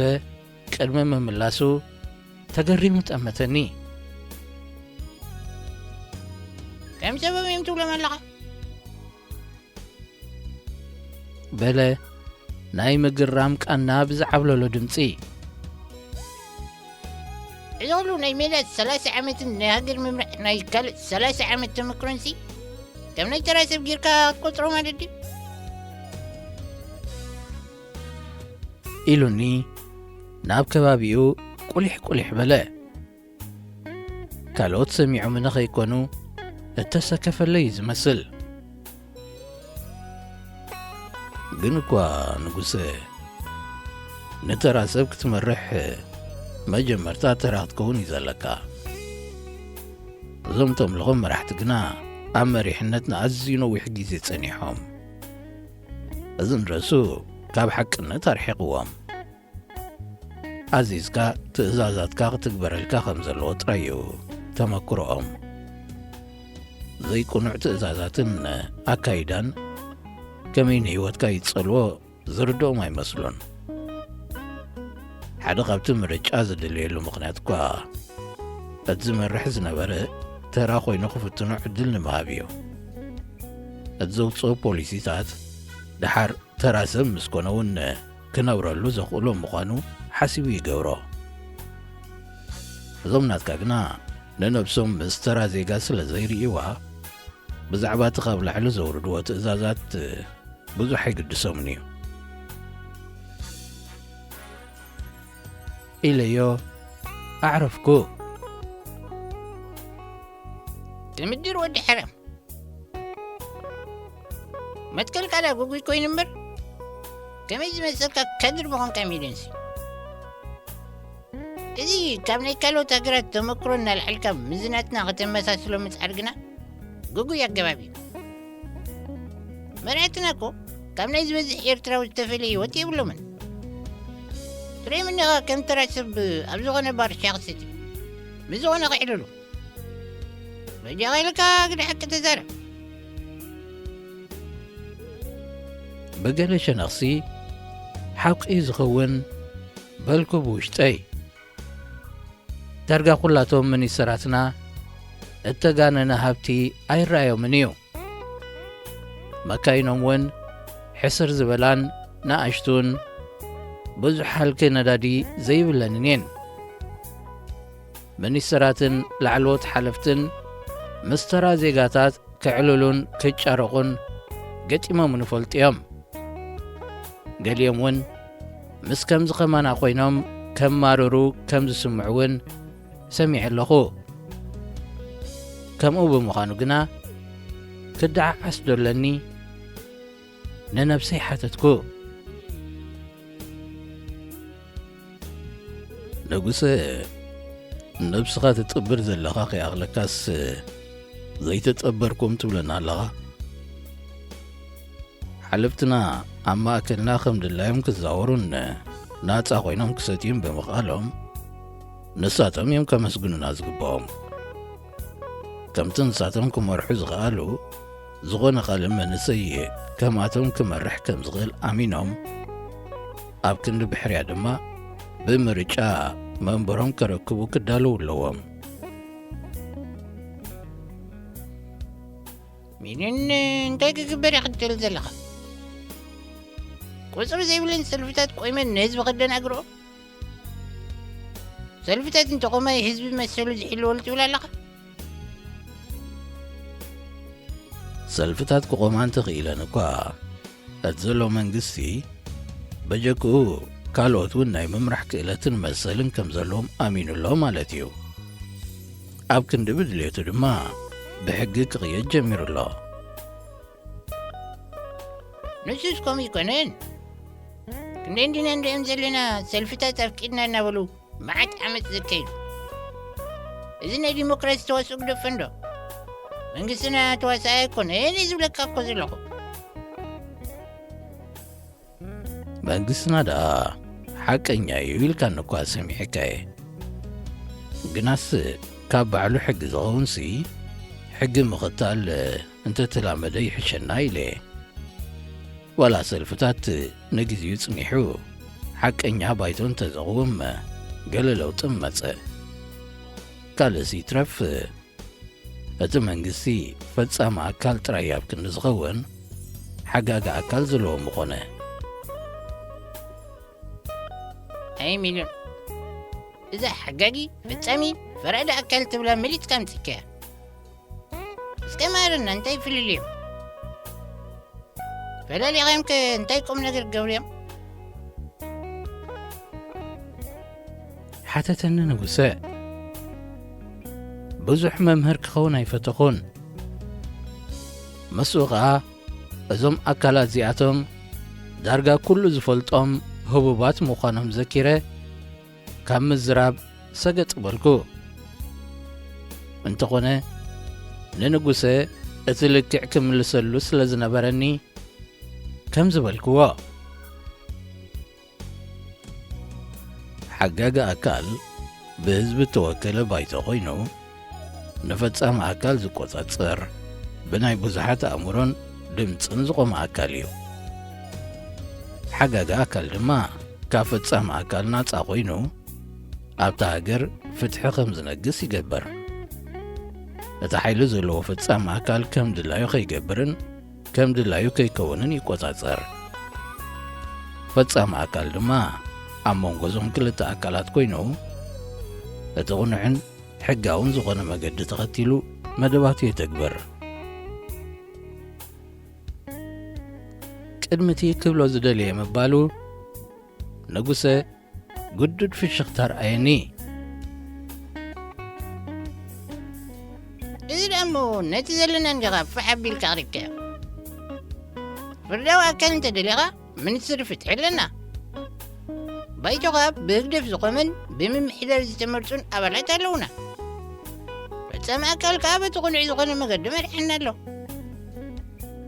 ቅድሚ ምምላሱ ተገሪሙ ጠመተኒ። ከም ሰበብ እዮም ትብሎም ኣለኻ? በለ ናይ ምግራም ቃና ብዝዓብለሎ ድምፂ። እዚ ኩሉ ናይ ሜዳ ሰላሳ ዓመትን ናይ ሃገር ምምራሕ ናይ ካልእ ሰላሳ ዓመት ተመክሮንሲ ከም ናይ ተራ ሰብ ጌርካ ክትቆፅሮ ማለት ድዩ? ኢሉኒ ናብ ከባቢኡ ቁሊሕ ቁሊሕ በለ። ካልኦት ሰሚዖምኒ ከይኮኑ እተሰከፈለይ እዩ ዝመስል። ግን እኳ ንጉሰ፣ ንተራ ሰብ ክትመርሕ መጀመርታ ተራ ክትከውን እዩ ዘለካ። እዞም ተምልኾም መራሕቲ ግና ኣብ መሪሕነት ንኣዝዩ ነዊሕ ግዜ ጸኒሖም። እዚ ንርእሱ ካብ ሓቅነት ኣርሒቕዎም። ኣዚዝካ ትእዛዛትካ ክትግበረልካ ከም ዘለዎ ጥራይ እዩ ተመክሮኦም። ዘይቅኑዕ ትእዛዛትን ኣካይዳን ከመይ ንህይወትካ ይጸልዎ ዝርድኦም ኣይመስሉን። ሓደ ካብቲ ምርጫ ዝድልየሉ ምኽንያት እኳ እቲ ዝመርሕ ዝነበረ ተራ ኮይኑ ክፍትኖ ዕድል ንምሃብ እዩ። እቲ ዘውፅኦ ፖሊሲታት ደሓር ተራ ሰብ ምስ ኮነ እውን ክነብረሉ ዘኽእሎ ምዃኑ ሓሲቡ ይገብሮ። እዞም ናትካ ግና ንነብሶም ምስ ተራ ዜጋ ስለ ዘይርእይዋ ብዛዕባ እቲ ካብ ላዕሊ ዘውርድዎ ትእዛዛት ብዙሕ ኣይግድሶምን እዩ ኢለዮ ኣዕረፍኩ። ትምድር ወዲ ሓራም መትከል ቃዳ ጉጉይ ኮይኑ እምበር ከመይ ዝመሰልካ ከድር ምኾንካ ሚልዮንሲ። እዚ ካብ ናይ ካልኦት ሃገራት ተመክሮ እናልዓልካ ምዝናትና ከተመሳስሎ ምጽዓር ግና ግጉይ ኣገባብ እዩ። መራሕትና እኮ ካብ ናይ ዝበዝሕ ኤርትራዊ ዝተፈለየ ህይወት የብሎምን። ትርእዮም እኒኻ ከም ተራ ሰብ ኣብ ዝኾነ ባር ሻሂ ክሰትዩ፣ ምስ ዝኾነ ክዕልሉ። በጃኻ ኢልካ ግደ ሓቂ ተዛረብ። ብገለ ሸነኽሲ ሓቂ እዩ ዝኸውን በልኩ ብውሽጠይ። ዳርጋ ኩላቶም ሚኒስተራትና እተጋነነ ሃብቲ ኣይረኣዮምን እዩ። መካይኖም እውን ሕስር ዝበላን ንኣሽቱን ብዙሕ ሃልኪ ነዳዲ ዘይብለንን እየን። ሚኒስተራትን ላዕለዎት ሓለፍትን ምስ ተራ ዜጋታት ከዕልሉን ክጫረቑን ገጢሞም ንፈልጡ እዮም። ገሊኦም እውን ምስ ከምዚ ከማና ኮይኖም ከማርሩ ከም ዝስምዑ እውን ሰሚዐ ኣለኹ። ከምኡ ብምዃኑ ግና ክደዓዓስ ዶ ኣለኒ ንነብሰይ ሓተትኩ። ንጉሰ፣ ነብስኻ ትጥብር ዘለኻ ከይኣኽለካስ ዘይተጠበርኩም ትብለና ኣለኻ። ሓለፍትና ኣብ ማእከልና ከም ድላዮም ክዛወሩን ናጻ ኮይኖም ክሰትዩን ብምኽኣሎም ንሳቶም እዮም ከመስግኑና ዝግብኦም። ከምቲ ንሳቶም ክመርሑ ዝኸኣሉ ዝኾነ ካልእ መንእሰይ ከምኣቶም ክመርሕ ከም ዝኽእል ኣሚኖም ኣብ ክንዲ ብሕርያ ድማ ብምርጫ መንበሮም ከረክቡ ክዳለዉ ኣለዎም። ሚንን እንታይ ክግበር እየ ክትደሊ ዘለኻ? ቁፅሪ ዘይብለን ሰልፍታት ቆይመን ንህዝቢ ከደናግርኦ? ሰልፍታት እንተቆማይ ህዝቢ መሰሉ ዝሕልወሉ ትብል ኣለኻ? ሰልፍታት ክቆማ እንተኽኢለን እኳ፣ እቲ ዘሎ መንግስቲ በጀክኡ ካልኦት እውን ናይ ምምራሕ ክእለትን መሰልን ከም ዘለዎም ኣሚኑ ኣሎ ማለት እዩ። ኣብ ክንዲ ብድልየቱ ድማ ብሕጊ ክቕየድ ጀሚሩ ኣሎ። ንሱስ ከምኡ ይኮነን። ክንደይ እንዲና እንሪኦም ዘለና ሰልፍታት ኣፍቂድና እናበሉ መዓት ዓመት ዘካይዱ። እዚ ናይ ዲሞክራሲ ተዋስኦ ግደፎ እንዶ። መንግስትና ተዋሳኣይ ኣይኮነን እዩ ዝብለካ እኮ ዘለኹ። መንግስትና ደኣ ሓቀኛ እዩ ኢልካኒ እኳ ሰሚዐካ እየ። ግናስ ካብ ባዕሉ ሕጊ ዝኸውንሲ ሕጊ ምኽታል እንተተላመደ ይሕሸና ኢለ። ዋላ ሰልፍታት ንግዜኡ ጽኒሑ ሓቀኛ ባይቶ እንተዘቕውም ገለ ለውጢ ምመጸ። ካልእስ ይትረፍ፣ እቲ መንግስቲ ፈጻሚ ኣካል ጥራይ ኣብ ክንዲ ዝኸውን ሓጋጊ ኣካል ዘለዎ ምኾነ። ኣይ ሚልዮን፣ እዛ ሓጋጊ፣ ፈጻሚ፣ ፈራዲ ኣካል ትብላ መሊጥካ ኣምጺእካያ። እስከ ማረና፣ እንታይ ፍልልዮም? ፈላሊኻዮም ከ እንታይ ቁም ነገር ገብርዮም? ሓተተኒ ንጉሰ። ብዙሕ መምህር ክኸውን ኣይፈተኹን። ምስኡ ኸኣ እዞም ኣካላት እዚኣቶም ዳርጋ ኩሉ ዝፈልጦም ህቡባት ምዃኖም ዘኪረ ካብ ምዝራብ ሰገጥ በልኩ። እንተኾነ ንንጉሰ እቲ ልክዕ ክምልሰሉ ስለ ዝነበረኒ ከም ዝበልክዎ፣ ሓጋጊ ኣካል ብህዝቢ እተወከለ ባይቶ ኮይኑ፣ ንፈጻሚ ኣካል ዝቆጻጸር፣ ብናይ ብዙሓት ኣእምሮን ድምጽን ዝቖመ ኣካል እዩ። ሓጋጊ ኣካል ድማ ካብ ፈጻሚ ኣካል ናጻ ኮይኑ፣ ኣብታ ሃገር ፍትሒ ከም ዝነግስ ይገብር። እቲ ሓይሊ ዘለዎ ፈጻሚ ኣካል ከም ድላዩ ከይገብርን ከም ድላዩ ከይከውንን ይቆጻጸር። ፈጻሚ ኣካል ድማ ኣብ መንጎ እዞም ክልተ ኣካላት ኮይኑ፣ እቲ ቅኑዕን ሕጋውን ዝኾነ መገዲ ተኸቲሉ መደባቱ የተግብር። ቅድሚ እቲ ክብሎ ዝደለየ ምባሉ፣ ንጉሰ ግዱድ ፍሽኽታ ኣርኣየኒ። እዚ ደኣ እሞ ነቲ ዘለና እንዲኻ ፋሕ ኣቢልካ ክሪከ። ፍርዳዊ ኣካል እንተ ደሊኻ፣ ሚኒስትሪ ፍትሒ ኣለና። ባይቶ ከኣ ብህግደፍ ዝኾመን ብምምሕዳር ዝተመርጹን ኣባላት ኣለውና። ፈጻሚ ኣካል ከኣ በቲ ቅኑዕ ዝኾነ መገዲ መርሐና ኣሎ።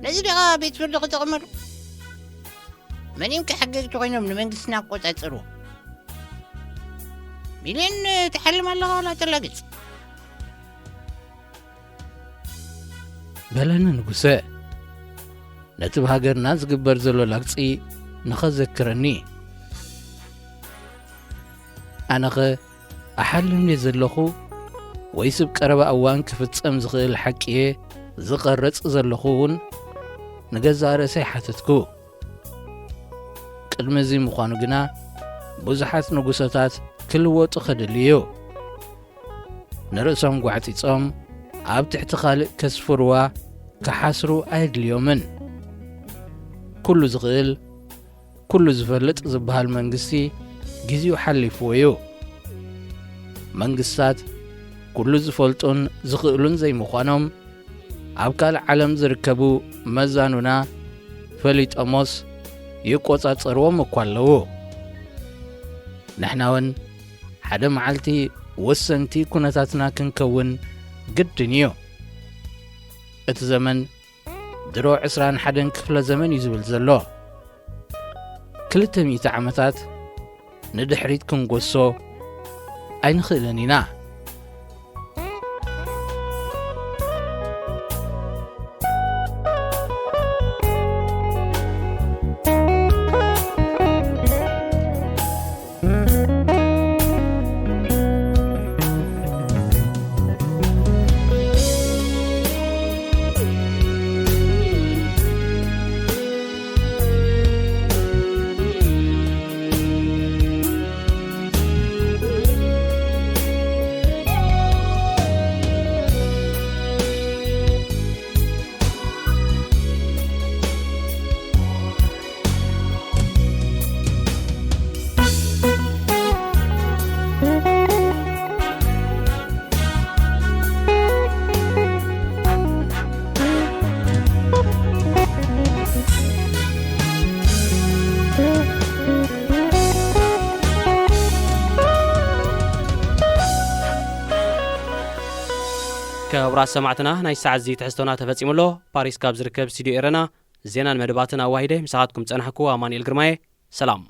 ነዚ ዲኻ ቤት ፍርዲ ክጠቕመሉ? መን እዮም ከ ሓገግቲ ኮይኖም ንመንግስትና ክቆጻጸርዎ? ሚልዮን ትሓልም ኣለኻ ዋላ ተላግጽ? በለኒ ንጉሰ፣ ነቲ ብሃገርና ዝግበር ዘሎ ላግጺ ንኸዘክረኒ። ኣነኸ ኣሓልም ድየ ዘለኹ ወይስ ኣብ ቀረባ እዋን ክፍጸም ዝኽእል ሓቂ እየ ዝቐርጽ ዘለኹ እውን ንገዛእ ርእሰይ ሓተትኩ። ቅድሚ እዚ ምዃኑ ግና ብዙሓት ንጉሰታት ክልወጡ ከድሊ እዩ። ንርእሶም ጓዕጺጾም ኣብ ትሕቲ ካልእ ከስፍርዋ ክሓስሩ ኣየድልዮምን። ኩሉ ዝኽእል ኩሉ ዝፈልጥ ዝበሃል መንግስቲ ግዜኡ ሓሊፍዎ እዩ። መንግስታት ኩሉ ዝፈልጡን ዝኽእሉን ዘይምዃኖም ኣብ ካልእ ዓለም ዝርከቡ መዛኑና ፈሊጦሞስ ይቆጻጸርዎም እኳ ኣለዉ። ንሕና እውን ሓደ መዓልቲ ወሰንቲ ኩነታትና ክንከውን ግድን እዩ። እቲ ዘመን ድሮ ዕስራን ሓደን ክፍለ ዘመን እዩ ዝብል ዘሎ። ክልተ ሚእቲ ዓመታት ንድሕሪት ክንጎሶ ኣይንኽእልን ኢና። ክቡራት ሰማዕትና፣ ናይ ሰዓት እዚ ትሕዝቶና ተፈጺሙ ኣሎ። ፓሪስ ካብ ዝርከብ ስቱዲዮ ኤረና ዜናን መደባትን ኣዋሂደ ምሳኻትኩም ጸናሕኩ ኣማኑኤል ግርማየ። ሰላም።